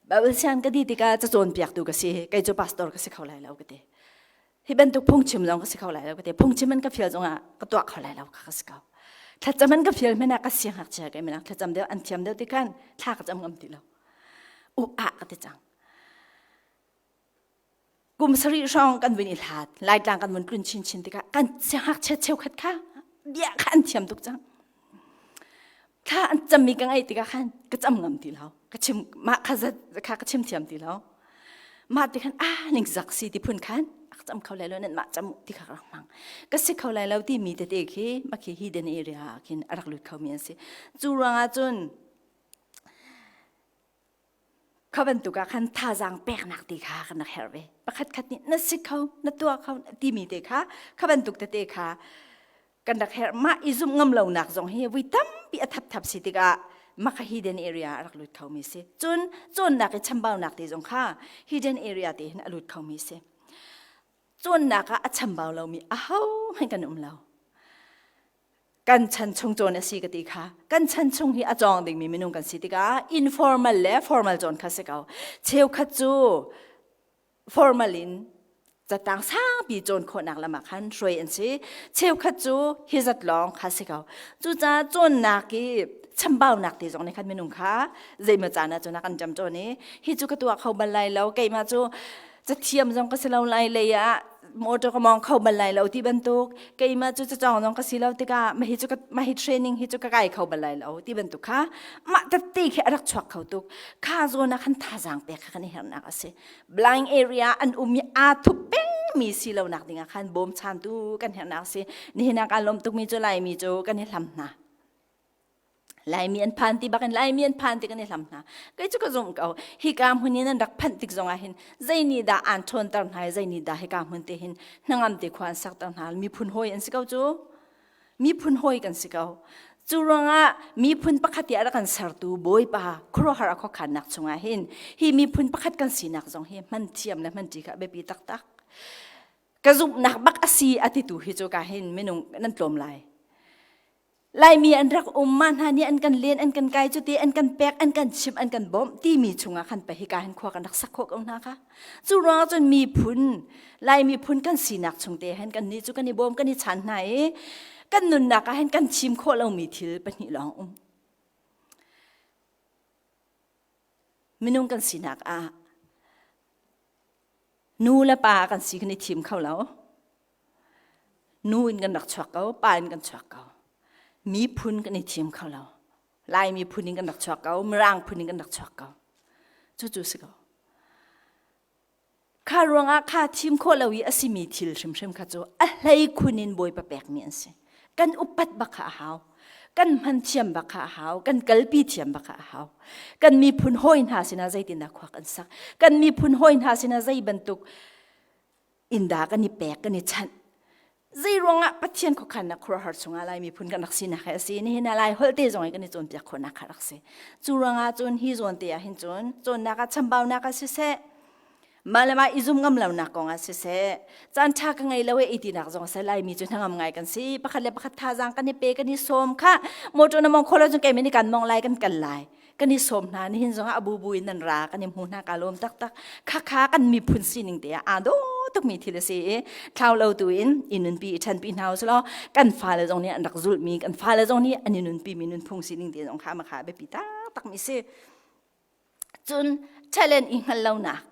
Bible sian ka di tikah cacawn piaktu ka si kei cu pastor ka si kho lai lo ka ti hi bantuk phungchim zong ka si kho lai lo ka ti phungchim an ka fial zongah ka tuah kho lai lo kha ka si ko thlacam an ka fial hmanh ah ka siangngakchia kai menak thlacam deuh an thiam deuh ti khan thla ka cam ngam ti lo u ah ka ti cang Kum sarih hrawng kan vun i hlat, Laitlang kan vun tlun chinchin tikah kan siangngakchia cheukhat kha bia kha an thiam tuk cang. Thla an cammi ka ngaih tikah khan ka cam ngam ti lo. Ka chim mah kha zat kha ka chim thiam ti lo. Mah ti khan ah ning zak si ti phun khan a cam kho lai lo nan mah cam ti kha rak hmang. Ka si kho lai lo ti mi tete khi mah khi hidden area ah khin a rak lut kho mi an si. Cu ruangah cun Kha bantuk ah khan thazaang peknak ti kha kan rak herh ve. Pakhat khat nih na si kho, na tuah kho timi te kha kha bantuk tete kha kan rak herh. Mah i zumh ngam lonak zong hi vui tampi a thapthap si tikah mah kha hidden area a rak lut khomi si. Cun cawnnak i chambaunak te zong kha hidden area te hin a lut khomi si. Cawnnak ah a chambau lomi ahohmanh kan um lo. Kan chan chung cawn a si ka ti kha. Kan chan chung hi a cawng dingmi minung kan si tikah informal le formal cawn kha si ko. Cheukhat cu formal in catang sangpi cawn khawhnak lam ah khan hruai an si. Cheukhat cu hi zat lawng kha si ko. Cucaah cawnnak i chambaunak te zong nih khan minung kha zeimaw caan ah cun a kan ṭam cawn i hi cu ka tuah kho bal lai lo keimah cu cathiam zong ka si lo lai lei ah motor ka mawng kho bal lai lo ti bantuk keimah cu cacawng zong ka si lo tikah mah hi cu mah hi training hi cu ka kai kho bal lai lo ti bantuk kha mah tette khi a rak chuak kho tuk kha zawn ah khan thazaang pek kha kan i herhnak a si blind area an um i aa thup pengmi si lo nak dingah khan bawmchantu kan herhnak a si nihin ah kaan lawm tukmi cu Laimi cu kan i hlam hna Laimi an phan ti bakin Laimi an phan ti kan i hlam hna. Kei cu ka zumh ko. Hika hmun in an rak phanh tik zongah hin zei nih dah aan ṭhawnter hna i zei nih dah hika hmun te hin hnangam te khua an sakter hna. Miphun hawi an si ko cu. Miphun hawi kan si ko. Cu ruangah miphun pakhat i a rak kan sertu Bawipa khuaruahhar a khuakhannak chungah hin hi miphun pakhat kan sinak zong hi hman thiam le hman ṭi kha a biapi taktak. Ka zumhnak bak a si a titu hi cu ka hin minung nan tlawm lai. Laimi an rak um ma hna nih an kan len an kan kai cuti an kan pek an kan chimh an kan bawmh timi chungah khan pa hika hin khua kan rak sak khawh ko hna kha. Cu ruangah cun miphun Lai miphun kan sinak chung te hin kan nih cu kan i bawm kan i chan hna i kan nunnak ah hin kan chim khawh lomi thil pahnih lawng um. Minung kan sinak ah nu le pa kan si kan i thim kho lo. Nu in kan rak chuak ko, pa in kan chuak ko. Miphun kan i thim kho lo. Lai miphun in kan rak chuak ko, Mirang phun in kan rak chuak ko. Cucu si ko. Kha ruangah kha thim khawh lo i a simi thil hrimhrim kha cu a hlei khun in Bawipa pekmi an si. Kan upat bak kha a hau. Kan hman thiam bak kha a hau. Kan kalpi thiam bak kha a hau. Kan miphun hawi hna sinah zeitindah khua kan sak. Kan miphun hawi hna sinah zei bantuk inda kan i pek kan i chanh zei ruangah Pathian khuakhannak khuaruahhar chungah Lai miphun kan rak sinak hi a si nihin ah Lai holh te zong in kan i cawnpiak khawhnak kha rak si cu ruangah cun hi zawn te ah hin cun cawnnak ah chambaunak ah siseh mah le mah i zum ngam lonak kong ah siseh caan ṭha ka ngei lo e i tinak zong seh Laimi cu hnangam ngai kan si pakhat le pakhat thazaang kan i pe kan i sawm kha motor na mong kholo cun kei kan mong lai kan kal lai kan i sawm hna nihin zongah a bubu in nan ra kan i hmu hna ka lawm taktak khakha kan miphun sining te ah aa dawh tukmi thil a si i thlau lo tu in i nunpi i ṭhanpi hna usih kan fale zong nih an rak zulhmi kan fale zong nih an i nunpi mi nunphung sining te zong kha makha biapi taktak mi si cun talent i hngalh lonak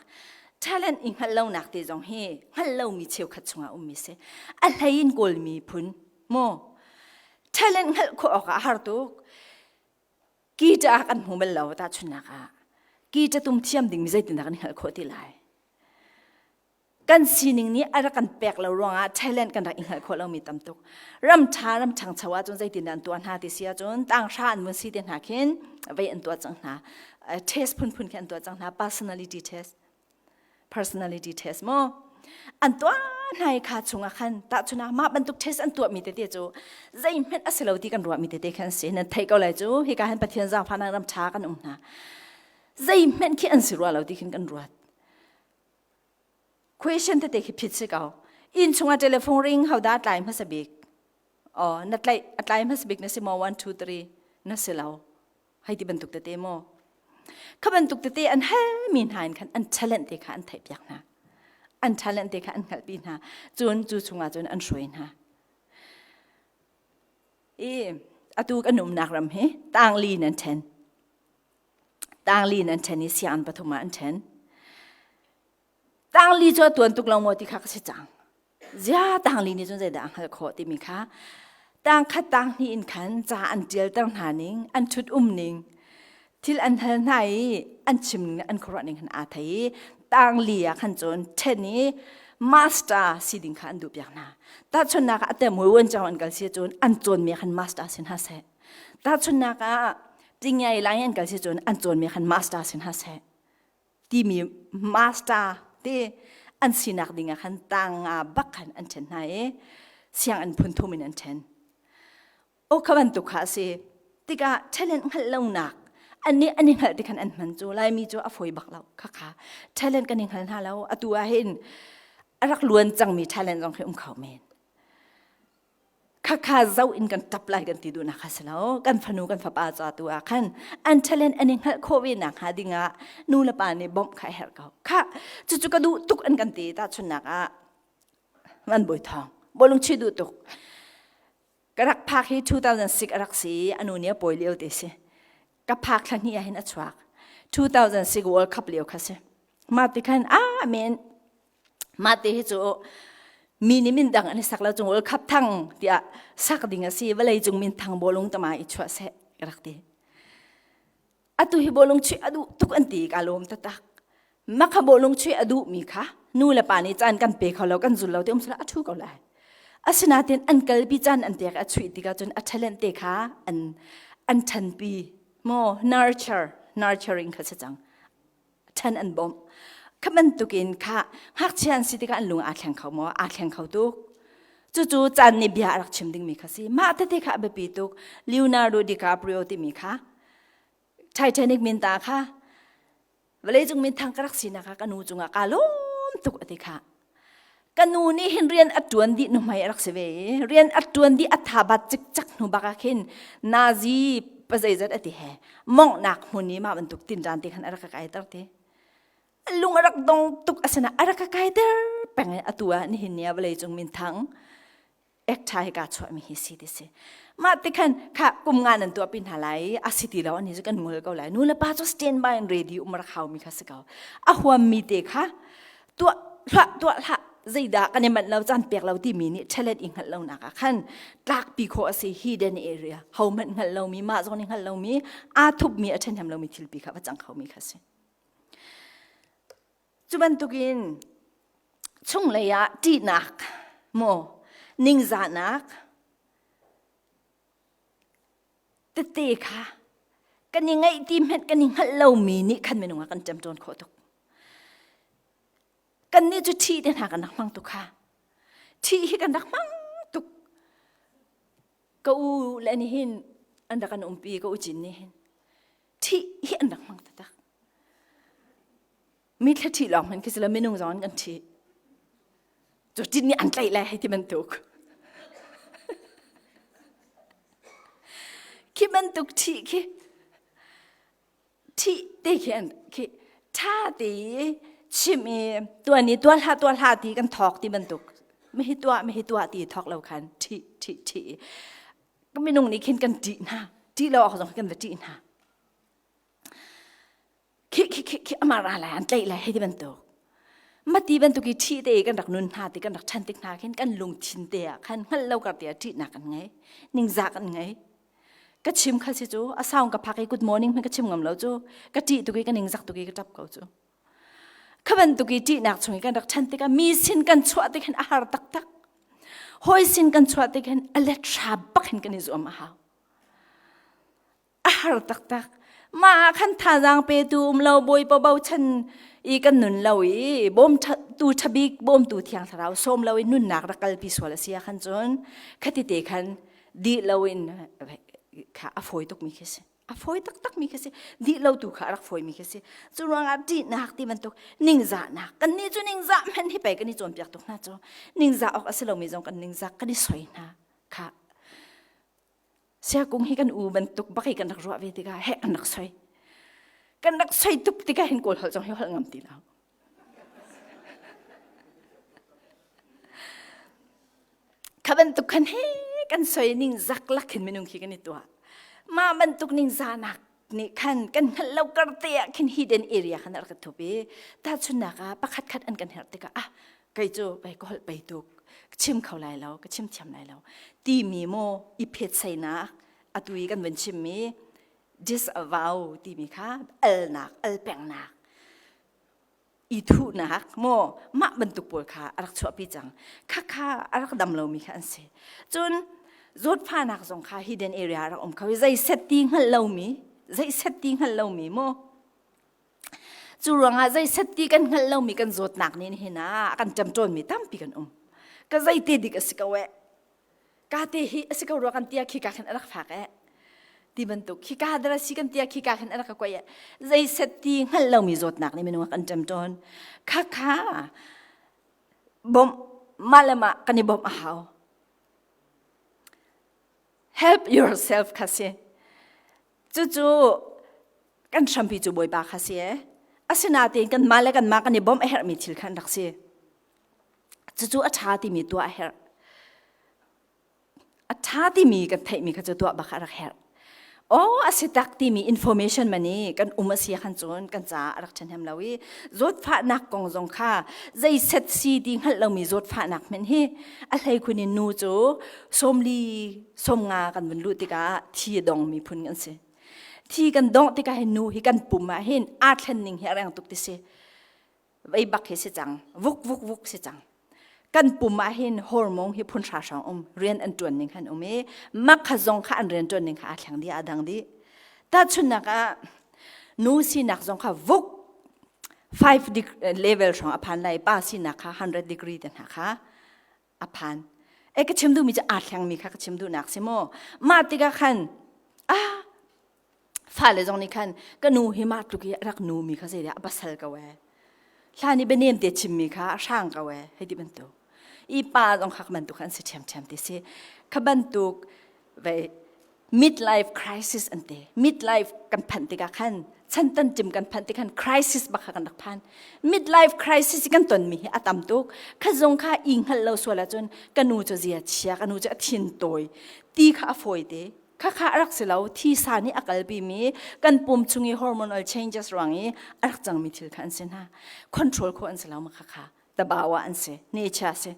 talent i hngalh lonak te zong hi hngalh lomi cheukhat chungah ummi si a hlei in kawl miphun maw talent hngalh khawh awkah a har tuk Guitar kan hmu bal lo tahchunhnak ah guitar tum thiam ding mi zeitindah kan hngalh khawh ti lai kan sining nih a rak kan pek lo ruangah talent kan rak i hngalh khawh lomi tam tuk ram ṭha ram ṭhangcho ahcun zeitindah an tuah hna ti si ahcun tanghra an vun si te hna khin vei an tuah cang hna test phunphun khi an tuah cang hna personality test personality test maw an tuah hna i kha chungah khan tahchunah mah bantuk test an tuahmi tete cu zeihmanh a si lo ti kan ruahmi tete khan si nan theih ko lai cu hika hin Pathian zaangfahnak ram ṭha kan um hna zeihmanh khi an si rua lo ti khin kan ruat question tete khi phit si ko inn chungah telephone ring hodah tlai hmasa bik oh na tlai a tlai hmasa bik na si maw 1 2 3 na si lo Hei ti bantuk tete maw? Kha bantuk tete an halmi hna in khan an talent te kha an theihpiak hna. An talent te kha an hngalhpi hna. Cun cu chungah cun an hruai hna. I atu kan umnak ram hi tangli in an ṭhen. Tangli in an ṭhen i sianginn pathum ah an ṭhen. Tangli cu a tuan tuk lo maw ti kha ka si cang. Zia tangli nih cun zeidah a hngalh khawh timi kha tangkhat tanghnih in khan ca an ṭialter hna ning, an ṭhut um ning, thil an hal hna i an chim ning le an khuaruah ning khan aa thei i tangli ah khan cun ṭhen i master si ding kha an duhpiak hna. Tahchunhnak ah a tem wan cang an kal si cun an cawnmi khan master si hna seh. Tahchunhnak ah tingyai lai an kal si cun an cawnmi khan master si hna seh. Timi master te an sinak ding ah khan tang nga bak khan an ṭhen hna i sianginn phun thum in an ṭhen. O kha bantuk kha a si. Tikah talent hngalh lonak an nih an i hngalh ti khan an hman cu Laimi cu a fawi bak lo khakha talent kan i hngal hna lo atu ah hin a rak luan cangmi talent zong khi um kho men. Khakha zo in kan tap lai kan ti duhnak kha si lo. Kan fanu kan fapa ca tu ah khan an talent an i hngalh khawh ve nak hnga ding ah nu le pa nih bawmh kha a herh ko. Kha cucu ka duh tuk an kan ti tahchunhnak ah Van Bawi Thawng bawlung chuih duh tuk. Ka rak phak hi 2006 a rak si i anu nih a pawi lio te si. Ka phak thla hnih ah hin a chuak. 2006 World Cup lio kha si. Mah ti khan ah men Mah te hi cu mi nih min dang an i sak lo cung ul khap thang tiah sak ding a si vawlei cung min thang bawlung tama i chuah seh ka rak ti. Atu hi bawlung chuih a duh tuk an ti ka lawm taktak. Makha bawlung chuih a duh mi kha nu le pa nih caan kan pe kho lo kan zul lo ti um sala a thu ko lai. Asinain an kalpi caan an pek a chuih tikah cun a talent te kha an an ṭhanpi maw nurture nurturing kha si cang. ṭhan an bawmh. Kha bantukin kha ngakchia an si tikah an lung aa thleng kho maw? Aa thleng kho tuk. Cucu caan nih bia a rak chim dingmi kha si. Mah tete kha a biapi tuk. Leonardo DiCaprio timi kha Titanic minta kha vawleicung minthang ka rak sinak ah ka nu cungah kaa lawm tuk a ti kha. Ka nu nih hin rian a ṭuan dih nuhmei a rak si ve i rian a ṭuan dih a tha bat cikcak hnu bak ah khin nazi pazeizat a ti he monghnak hmun i mah bantuk tinṭan te khan a rak ka kaiter te. Lung a rak dong tuk asina a rak ka kaiter peng i atu ah nihin ni ah vawlei cung minthang ekṭha hi kaa chuahmi hi si ti si. Mah ti khan kha kum nga nan tuahpi hna lai i a si ti lo ani cu kan ngol ko lai. Nu le pa cu stand by and ready um rak haumi kha si ko. A huammi te kha tuah hlah tuah hlah zeidah kan i manh lo caan pek lo timi nih talent i hngalh lonak ah khan tlakpi khawh a si hidden area ho hmanh hngalh lomi mah zong nih hngalh lomi aa thupmi a ṭhahnem lomi thilpi kha va cang khomi kha si. Cu bantukin chunglei ah ṭihnak maw ningzahnak tete kha kan i ngaih ti hmanh kan i hngalh lomi nih khan minung ah kan ṭemṭawn khawh tuk. Kannih cu ṭhih te hna kan rak hmang tuk kha. Ṭhih hi kan rak hmang tuk. Ka u le nih hin an rak kan umpi ka u cin nih hin ṭhih hi an rak hmang taktak. Mi thla ṭhih lawng hmanh khi si lo minung zong an kan ṭhih. Cu ṭin nih an tlaih lai hei ti bantuk. Khi bantuk ṭhih khi ṭhih te khi an khi ṭha te i chim i tuan i tuah hlah tuah hlah ti kan thawk ti bantuk mi hi tuah mi hi tuah ti thawk lo khan ṭhih ṭhih ṭhih minung nih khin kan ṭih hna ṭih lo awk zong kan va ṭih hna khi khi khi khi amah ra lai an tlaih lai hei ti bantuk mati bantuk i ṭhih te kan rak nun hna ti kan rak ṭhan tik hna khin kan lungthin te ah khan hngalh lo kar te ah ṭihnak kan ngei ningzah kan ngei ka chim kha si cu a sound ka phak i good morning hmanh ka chim ngam lo cu ka ṭih tuk i ka ningzak tuk i ka ṭap ko cu kha bantuk i ṭihnak chung i kan rak ṭhan tikah mi sin kan chuah tik hin a har taktak hawi sin kan chuah tik hin a let hra bak hin kan i zuam a hau a har taktak mah ah khan thazaang petu um lo bawipa bochan i kan nun lo i bawm tu ṭhabik bawmtu thiang thlarau sawm lo i nunnak rak kalpi sual a si ah khan cun khati te khan dih lo in kha a fawi tukmi khi si a fawi taktakmi khi si dih lo tu kha a rak fawimi khi si cu ruangah ṭihnak ti bantuk ningzahnak kan nih cu ningzah hmanh hi pei kan i cawnpiak tuk hna cu ningzah awk a si lomi zong kan ningzak kan i soi hna kha Siakung hi kan u bantuk bak i kan rak ruah ve tikah heh kan rak soi. Kan rak soi tuk tikah hin Kawl holh zong hi holh ngam ti lo. Kha bantuk khan he kan soi ning zak lak hin minung khi kan i tuah. Mah bantuk ning zanak nih khan kan hngalh lo kar te ah khin hidden area khan a rak ka thup i tahchunnak ah pakhat khat an kan herh tikah ah kei cu pei ka holh pei tuk ka chim kho lai lo ka chim thiam lai lo timi maw i phetsainak atu i kan vun chimmi disavow timi kha alnak alpengnak i thuhnak maw mah bantuk pawl kha a rak chuahpi cang khakha a rak dam lomi kha an si cun zawtfahnak zong kha hidden area a rak um kho i zei set ti hngalh lomi zei set ti hngalh lomi maw Cu ruangah zeiset ti kan hngalh lomi kan zawtnak nih nihin ah a kan ṭemṭawnmi tampi kan um. Ka zeite dik a si ko eh. Ka te hi a si ko rua kan tia khi ka khin a rak fak eh. Ti bantuk khi ka dara si kan tia khi ka khin a rak ka kuai eh. Zeiset ti hngalh lomi zawtnak nih minung a kan ṭemṭawn. Kha kha bawmh mah le mah kan i bawmh a hau. Help yourself kha si. Cucu kan hrampi cu Bawipa kha si ee. Asinain kanmah le kanmah kan i bawmh a herhmi thil kha an rak si. Cucu a ṭha timi tuah a herh. A ṭha timi kan theihmi kha cu tuah bak a rak herh. Aw a si tak timi information man i kan um a si khan cun kan caah a rak ṭhahnem lo i zawtfahnak kong zong kha zei set si ti hngalh lomi zawtfahnak hmanh hi a hleikhun in nu cu sawmli sawmnga kan vun luh tikah thi a dong miphun kan si. Thi kan dongh tikah hin nu hi kan pum ah hin aa thlen ning hi a reng tuk ti si. Vei bak hi si cang, vuk vuk vuk si cang. Kan pum ah hin hormone hi phun hra hrawng um, rian an ṭuan ning khan um i mak kha zong kha an rian ṭuan ning kha aa thleng dih, aa dang dih. Tahchunhnak ah nu sinak zong kha vuk 5 level hrawng a phan lai, pa sinak kha 100 degree te hna kha a phan. E ka chim duhmi cu aa thlengmi kha ka chim duhnak si maw? Mah tikah khan ah fale zong nih khan ka nu hi mah tluk i a rak nu mi kha zeidah a pasal ko ee. Hlan i bianem te chimmi kha a hrang ko ee hei ti bantuk. I pa zong kha bantuk an si ṭhiamṭhiam ti si. Kha bantuk ve midlife crisis an ti. Midlife kan phanh tikah khan chan tan tim kan phanh tikhan crisis bak kha kan rak phan. Midlife crisis kan tonmi hi a tam tuk. Kha zong kha i hngalh lo sual ahcun ka nu cu zia chia, ka nu cu a thin tawi ti kha a fawi te. Khakha a rak si lo. Thisa nih a kalpi mi kan pum chung i hormonal changes ruang i a rak cangmi thil kha an si hna. Control khawh an si lo ma khakha. Tabawa an si, nature si.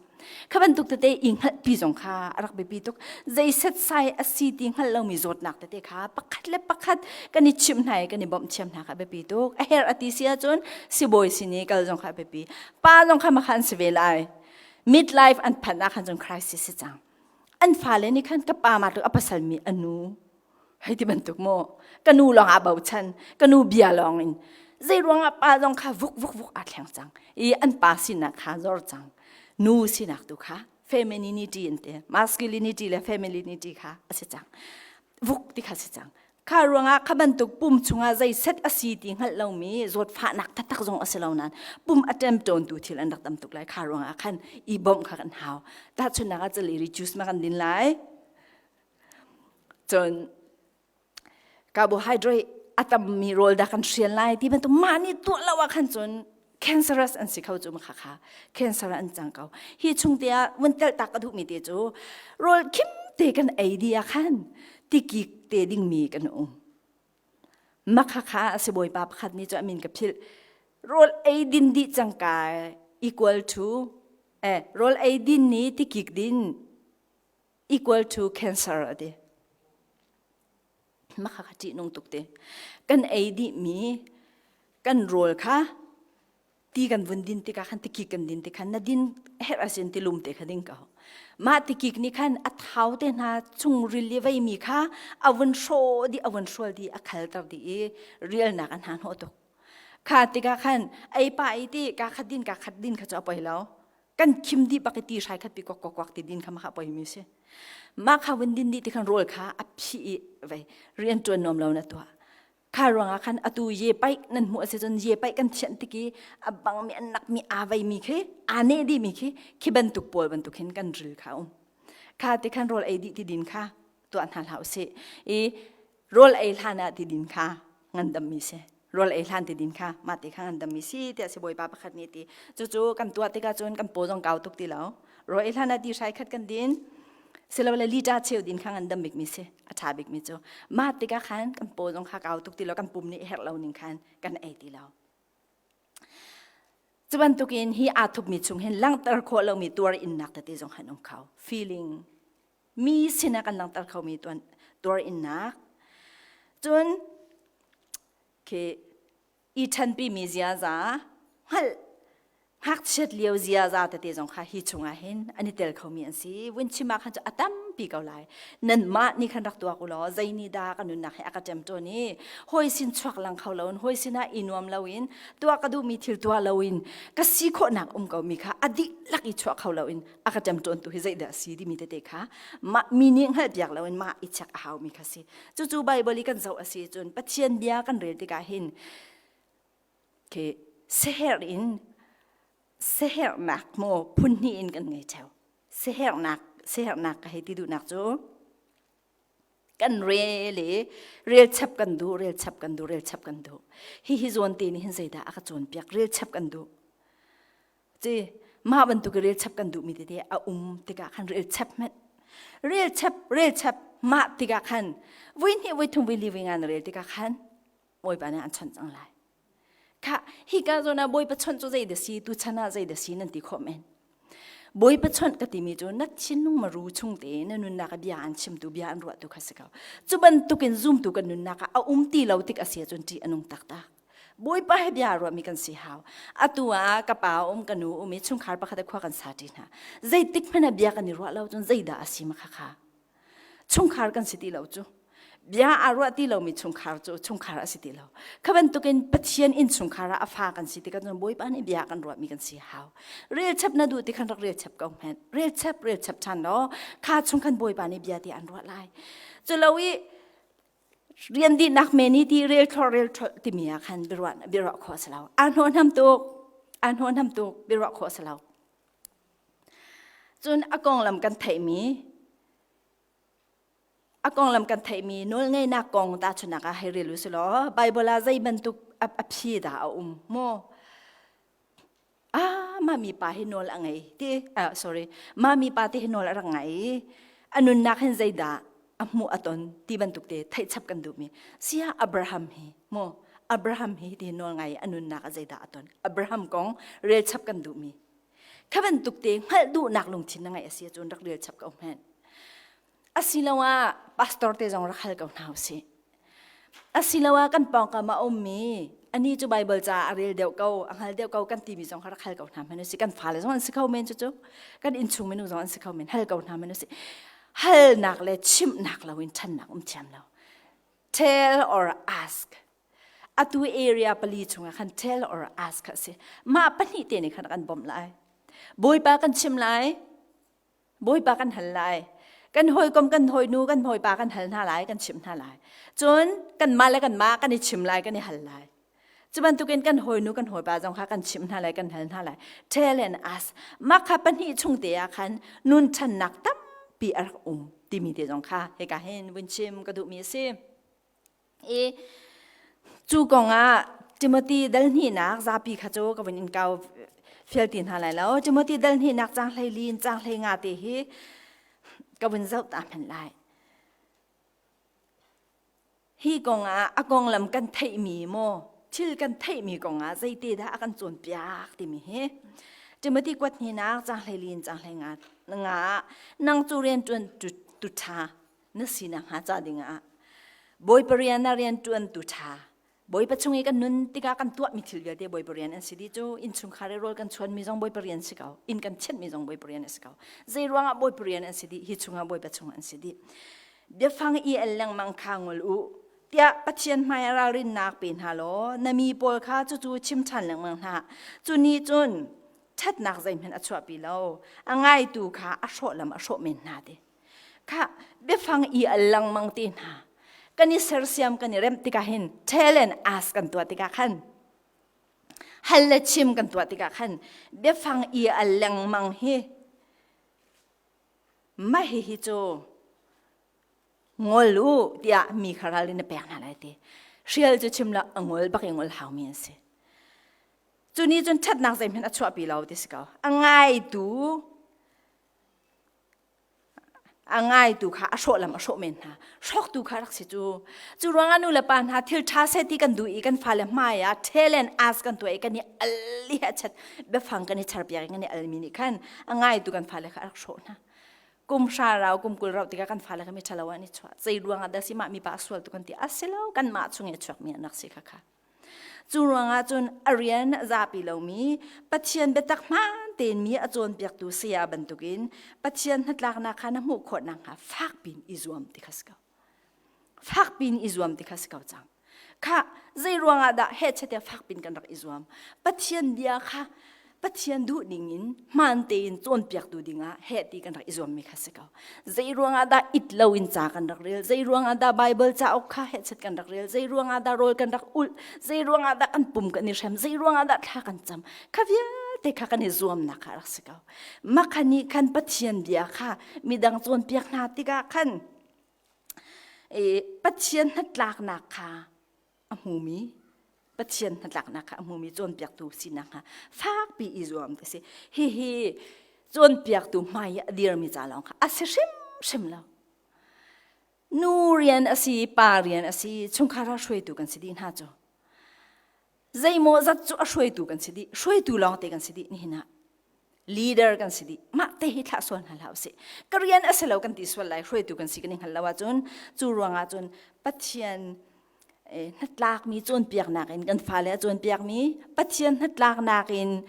Kha bantuk tete i hngalhpi zong kha a rak biapi tuk. Zei set sai a si ti hngalh lomi zawtnak tete kha pakhat le pakhat kan i chimh hna i kan i bawmh thiam hna kha biapi tuk. A herh a ti si ahcun sibawi sin i kal zong kha a biapi. Pa zong kha makha an si ve lai. Midlife an phanh ah khan cun crisis si cang. An fale nih khan ka pa ma tluk a pasal mi a nu hei ti bantuk maw ka nu lawng ah bochan ka nu bia lawng in zei ruangah pa zong kha vuk vuk vuk aa thleng cang i an pa sinak kha zor cang nu sinak tu kha femininity in te masculinity le femininity kha a si cang vuk ti kha si cang Kha ruangah kha bantuk pum chungah zei set a si ti hngalh lomi zawtfahnak taktak zong a si lo nain pum a ṭemṭawntu thil an rak tam tuk lai. Kha ruangah khan i bawmh kha kan hau. Tahchunhnak ah celery juice ma kan din lai. Cun carbohydrate a tammi rawl dah kan hrial lai ti bantuk mah nih tuah lo ah khan cun cancerous an si kho cu kha kha cancer an cang ko. Hi chung te ah vun telh tak ka duhmi te cu rawl khim te kan ei di ah khan tikik te dingmi kan um. Makha kha a sibawipa pakhat nih cu a min ka philh. Rawl ei din dih cangka equal to eh rawl ei din ni tikik din equal to cancer a ti. Makha kha ṭihnung tuk te. Kan ei dihmi kan rawl kha ti kan vun din tikah khan tikik kan din tikhan na din herh asin tilum te kha ding ko. Mah tikik nih khan a thau te hna chungril i veimi kha a vun hrawh dih a vun hrual dih a khalter dih i rialnak an hna hnawh tuk. Kha tikah khan ei pa i ti ka khat din ka khat din kha cu a poi lo. Kan khim dih bak i ti hrai khat pi kok kok kok ti din kha mah kha a poimi si. Mah kha vun din dih ti khan rawl kha a phih i vei rian ṭuan nuam lo na tuah. Kha ruangah khan atu ye paih nan hmuh a si cun ye paih kan thianh tik i a bangmi an nakmi aa veimi khi aa neh dihmi khi khi bantuk pawl bantuk hin kan ril kha um. Kha ti khan rawl ei dih ti din kha tuah hna hlah usih. I rawl ei hlan ah ti din kha ngandammi si. Rawl ei hlan ti din kha mah ti kha ngandammi si tiah sibawipa pakhat nih ti. Cucu kan tuah tikah cun kan paw zong kau tuk ti lo. Rawl ei hlan ah ti hrai khat kan din. Silole liter cheu din kha ngandam bikmi si. A ṭha bikmi cu mah tikah khan kan paw zong kha kau tuk ti lo kan pum nih herh lo ning khan kan ei ti lo. Cu bantukin hi aa thupmi chung hin langhter khawh lomi tuar innak tete zong han um kho. Feeling mi sinah kan langhter khomi tuar innak. Cun khi i ṭhanpimi ziaza hngalh ngakchiat lio ziaza tete zong kha hi chungah hin an i tel khomi an si. Vun chim ah khan cu a tampi ko lai. Nanmah nih khan rak tuak u law zei nih dah ka nunnak hi a ka ṭemṭawn i hawi sin chuak lang kho loin hawi sinah i nuam loin tuah ka duhmi thil tuah loin ka si khawhnak um komi kha a dihlak i chuah kho loin a ka ṭemṭawntu hi zeidah a si timi tete kha mah mi nih hngalhpiak loin mah i check a haumi kha si. Cucu Baibal i kan zoh a si cun Pathian bia kan rel tikah hin khi seherh in seherhnak maw phun hnih in kan ngei theo. Seherhnak seherhnak ka hei ti duhnak cu kan rel i rel chap kan duh rel chap kan duh rel chap kan duh hi hi zawn te nih hin zeidah a ka cawnpiak rel chap kan duh Ci mah bantuk i rel chap kan duhmi tete a um tikah khan rel chap hmanh rel chap rel chap mah tikah khan vui hnih vui thum vui li vui nga na rel tikah khan Bawipa nih an chawnh cang lai. Kha hika zawn ah Bawipa chawnh cu zei dah si tu chan ah zei dah si nan ti khawh men. Bawipa chawnh ka timi cu na thinlung maru chung te na nunnak ah bia an chimtu bia an ruahtu kha si ko. Cu bantukin zumtu kan nunnak ah a um ti lo tik a si ahcun ṭih a nung taktak. Bawipa he bia ruahmi kan si hau. Atu ah ka pa um ka nu um i chungkhar pakhat ah khua kan sa ṭi hna. Zeitik hmanh ah bia kan i ruah lo cun zeidah a si ma kha kha. Chungkhar kan si ti lo cu. Bia aa ruah ti lomi chungkhar cu chungkhar a si ti lo. Kha bantukin Pathian inn chungkhar ah a fa kan si tikah cun Bawipa nih bia kan ruahmi kan si hau. Rel chap na duh ti khan rak rel chap ko hmenh. Rel chap rel chap ṭhan law kha chung khan Bawipa nih bia ti an ruah lai. Cu lo i rian dihnak men i ti rel thlor rel thlor timi ah khan biaruah biaruah khawh a si lo. Aa hnawh hnam tuk. Aa hnawh hnam tuk biaruah khawh a si lo. Cun a konglam kan theihmi a konglam kan theihmi nawlngeihnak kong tahchunhnak ah hei rel u silaw Bible ah zei bantuk a phi dah a um maw? Ah, mah mi pa hi nawl a ngei ti ah sorry mah mi pa te hi nawl a rak ngai i a nunnak hin zeidah a hmuh a ton ti bantuk te theih chap kan duhmi sia Abraham hi maw Abraham hi ti nawl ngai a nunnak a zeidah a ton Abraham kong rel chap kan duhmi kha bantuk te hngalh duhnak lungthin na ngeih a si ahcun rak rel chap ko hmenh asiloah pastor te zong rak hal ko hna usih asiloah kan pawngkam a ummi ani cu Bible ca a rel deuh ko a hngal deuh ko kan timi zong kha rak hal ko hna hmanh usih kan fale zong an si kho men cucu kan innchung minung zong an si kho men hal ko hna hmanh usih halnak le chimhnak loin ṭhannak um thiam lo tell or ask atu area pali chungah khan tell or ask a si mah pahnih te nih khan kan bawmh lai bawipa kan chim lai Bawipa kan hal lai. Kan hawikom kan hawinu kan hawipa kan hal hna lai, kan chimh hna lai. Cun kanmah le kanmah kan i chim lai, kan i hal lai. Cu bantukin kan hawinu kan hawipa zong kha kan chimh hna lai, kan hal hna lai. Tell and ask. Mah kha pahnih chung te ah khan nun ṭhannak tampi a rak um timi te zong kha hika hin vun chim ka duhmi a si. I cu kongah Timothy dal hnihnak zapi kha cu ka vun in kau fial ti hna lai lo. Timothy dal hnihnak cang hlei li in cang hlei nga te hi ka vun zoh ta hmanh lai. Hi kongah a konglam kan theihmi maw thil kan theihmi kongah zeite dah a kan cawnpiak timi hi Timothy kuat hninak cang hlei li in cang hlei nga nga nang cu rian ṭuan tu ṭha na sinak hnga ca dingah Bawipa rian ah rian ṭuantu ṭha Bawipa chung i kan nun tikah kan tuahmi thil vialte Bawipa rian an si dih cu innchungkhar i rawl kan chuanmi zong Bawipa rian si ko inn kan thianhmi zong Bawipa rian a si ko zei ruangah Bawipa rian an si dih hi chungah Bawipa chung an si dih biafang i el lengmang kha ngol u tiah Pathian hmai ah ralrinnak pe hna law na mi pawl kha cucu chim ṭhan lengmang hna cu nih cun ṭhatnak zeihmanh a chuahpi lo a ngaitu kha a hrawh lam a hrawh men hna ti Kha biafang i al lengmang te hna kan i sersiam kan i remh tikah hin tell and ask kan tuah tikah khan hal le chim kan tuah tikah khan biafang i al lengmang hi mah hi hi cu ngol u tiah mi kha ral in na pek hna lai ti hrial cu chim la a ngol bak i ngol haumi an si cu ni cun ṭhatnak zeihmanh a chuahpi lo ti si ko a ngaitu A ngaitu kha a hrawh lam a hrawh men hna. Hrawktu kha rak si cu. Cu ruangah nu le pa hna thil ṭha seh ti kan duh i kan fale hmai ah tell and ask kan tuah i kan i al i a chat biafang kan i charpiak i kan i almi nih khan a ngaitu kan fale kha a rak hrawh hna. Kum hra rau, kum 20 rau tikah kan fale kha mi ṭhalo an i chuah. Zei ruangah dah si mah mi pa sual tu kan ti a si lo kanmah chung i a chuakmi an rak si kha kha. Cu ruangah cun a rian a zapi lomi Pathian biatak hmaan tein mi a cawnpiaktu saya bantukin Pathian hnatlaknak kha na hmuh khawh nakhnga fakpiin i zuam ti kha si ko. Fakpiin i zuam ti kha si ko cang. Kha zei ruangah dah hehchet fakpiin kan rak i zuam? Pathian bia kha Pathian duh ningin hmaan tein cawnpiaktu dingah heh ti kan rak i zuammi kha si ko. Zei ruangah dah it loin ca kan rak rel? Zei ruangah dah Baibal cauk kha hehchet kan rak rel? Zei ruangah dah rawl kan rak ulh? Zei ruangah dah kan pum kan i hrem? Zei ruangah dah thla kan cam? Kha vialte kha kan i zuamnak kha rak si ko. Mah kha nih khan Pathian bia kha midang cawnpiak hna tikah khan Pathian hnatlaknak kha a hmumi Pathian hnatlaknak kha a hmumi cawnpiaktu sinak hnga fakpi i zuam ti si. Hihi cawnpiaktu hmai i a dirmi ca lawng kha a si hrimhrim lo. Nu rian a si, pa rian a si, chungkhar ah hruaitu kan si dih hna cu. Zeimaw zat cu a hruaitu kan si dih, hruaitu lawngte kan si dih nihin ah. Leader kan si dih. Mah te hi thlah sual hna hlah usih. Ka rian a si lo kan ti sual lai, hruaitu kan si kan i hngal lo ahcun cu ruangah cun Pathian hnatlakmi cawnpiaknak in kan fale a cawnpiakmi Pathian hnatlaknak in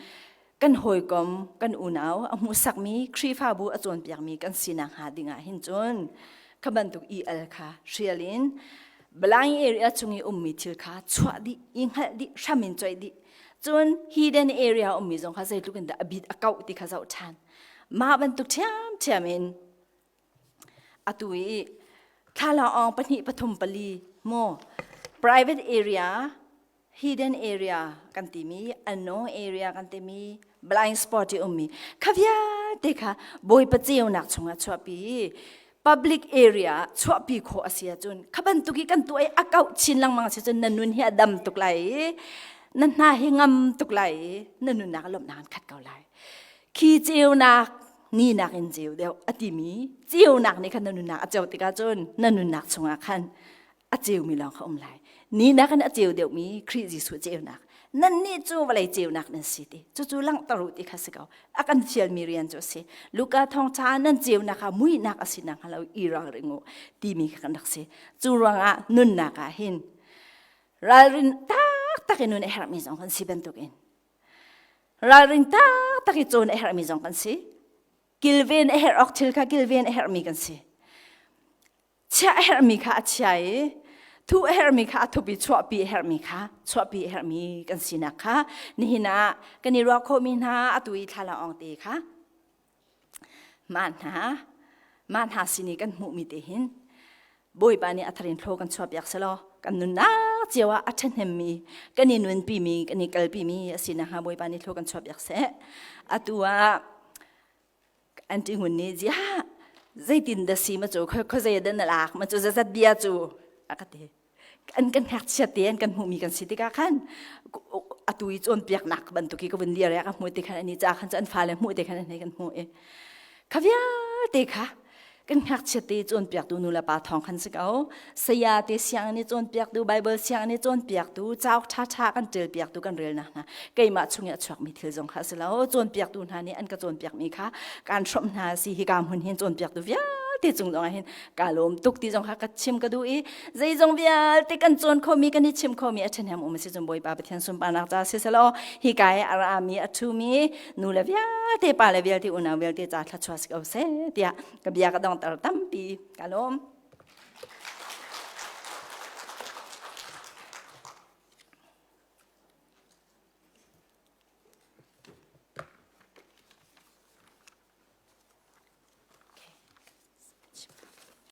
kan hawikom kan unau a hmuhsakmi Khrihfabu a cawnpiakmi kan sinak hnga dingah hin cun kha bantuk i al kha hrial in blind area chung i ummi thil kha chuah dih i hngalh dih hram in coih dih cun hidden area ummi zong kha zeitluk in dah a bit a kauh ti kha zoh ṭhan mah bantuk ṭhiamṭhiam in Atu i thlalang pahnih pathum pali maw private area, hidden area kan timi, unknown area kan timi, blind spot i ummi kha vialte. vialte kha Bawipa ceunak chungah chuahpi public area ah chuahpi khawh a si ahcun kha bantuk i kan tuah i a kauh chin lengmang si cun na nun hi a dam tuk lai i na hna hi ngam tuk lai i na nunnak lawmhnak an khat ko lai. Khi ceunak ni nakin ceu deuh a timi ceunak nih khan na nunnak a ceu tikah cun na nunnak chungah khan a ceumi lawng kha um lai. Ni nakin a ceu deuhmi Khrih Jesuh ceunak. Nannih cu vawlei ceunak nan si ti. Cucu langhter u ti kha si ko. A kan fialmi rian cu a si. Luka thawngṭha nan ceunak ah muihnak a si nakhnga lo i ralring u timi kha kan rak si. Cu ruangah nunnak ah hin ralrin taktak in nun a herhmi zong kan si bantukin ralring taktak i cawn a herhmi zong kan si. Kilven a herh awk thil kha kilven a herhmi kan si. Chiah a herhmi kha a chia i thuh a herhmi kha a thup i chuahpi a herhmi kha chuahpi a herhmi kan sinak kha nihin ah kan i ruah khawhmi hna atu i thlalang te kha mah hna mah hna sin i kan hmuhmi te hin Bawipa nih a tharin thlo kan chuahpiak selaw kan nunnak cio ah a ṭhahnemmi kan i nunpimi kan i kalpimi a si nakhnga Bawipa nih thlo kan chuahpiak seh. Atu ah An ṭihhmun nih ziah zeitin dah si ma cu khuazei dah na lak ma cu zazat bia cu a ka ti. An kan ngakchia te an kan hmuhmi kan si tikah khan atu i cawnpiaknak bantuk i ka vun dir i a ka hmuh ti khan ani ca khan cu an fale hmuh te khan an hei kan hmuh i kha vialte kha kan ngakchia te cawnpiaktu nu le pa thawng khan si ko. Saya te sianginn i cawnpiaktu, Bible sianginn i cawnpiaktu, cauk ṭhaṭha kan ṭialpiaktu kan relnak hna keimah chung i a chuakmi thil zong kha a si lo. Cawnpiaktu hna nih an ka cawnpiakmi kha kaan hrawmh hna a si. Hika hmun hin cawnpiaktu vialte cung zongah hin kaa lawm tuk ti zong kha ka chim ka duh i zeizong vialte kan cawn khomi kan i chim khomi a ṭhahnem um a si cun Bawipa Pathian sunparnak ca si selaw hika i a rami a ṭhumi nu le vialte pa le vialte unau vialte ca thluachuah si ko seh tiah ka bia ka dongter tampi ka lawm.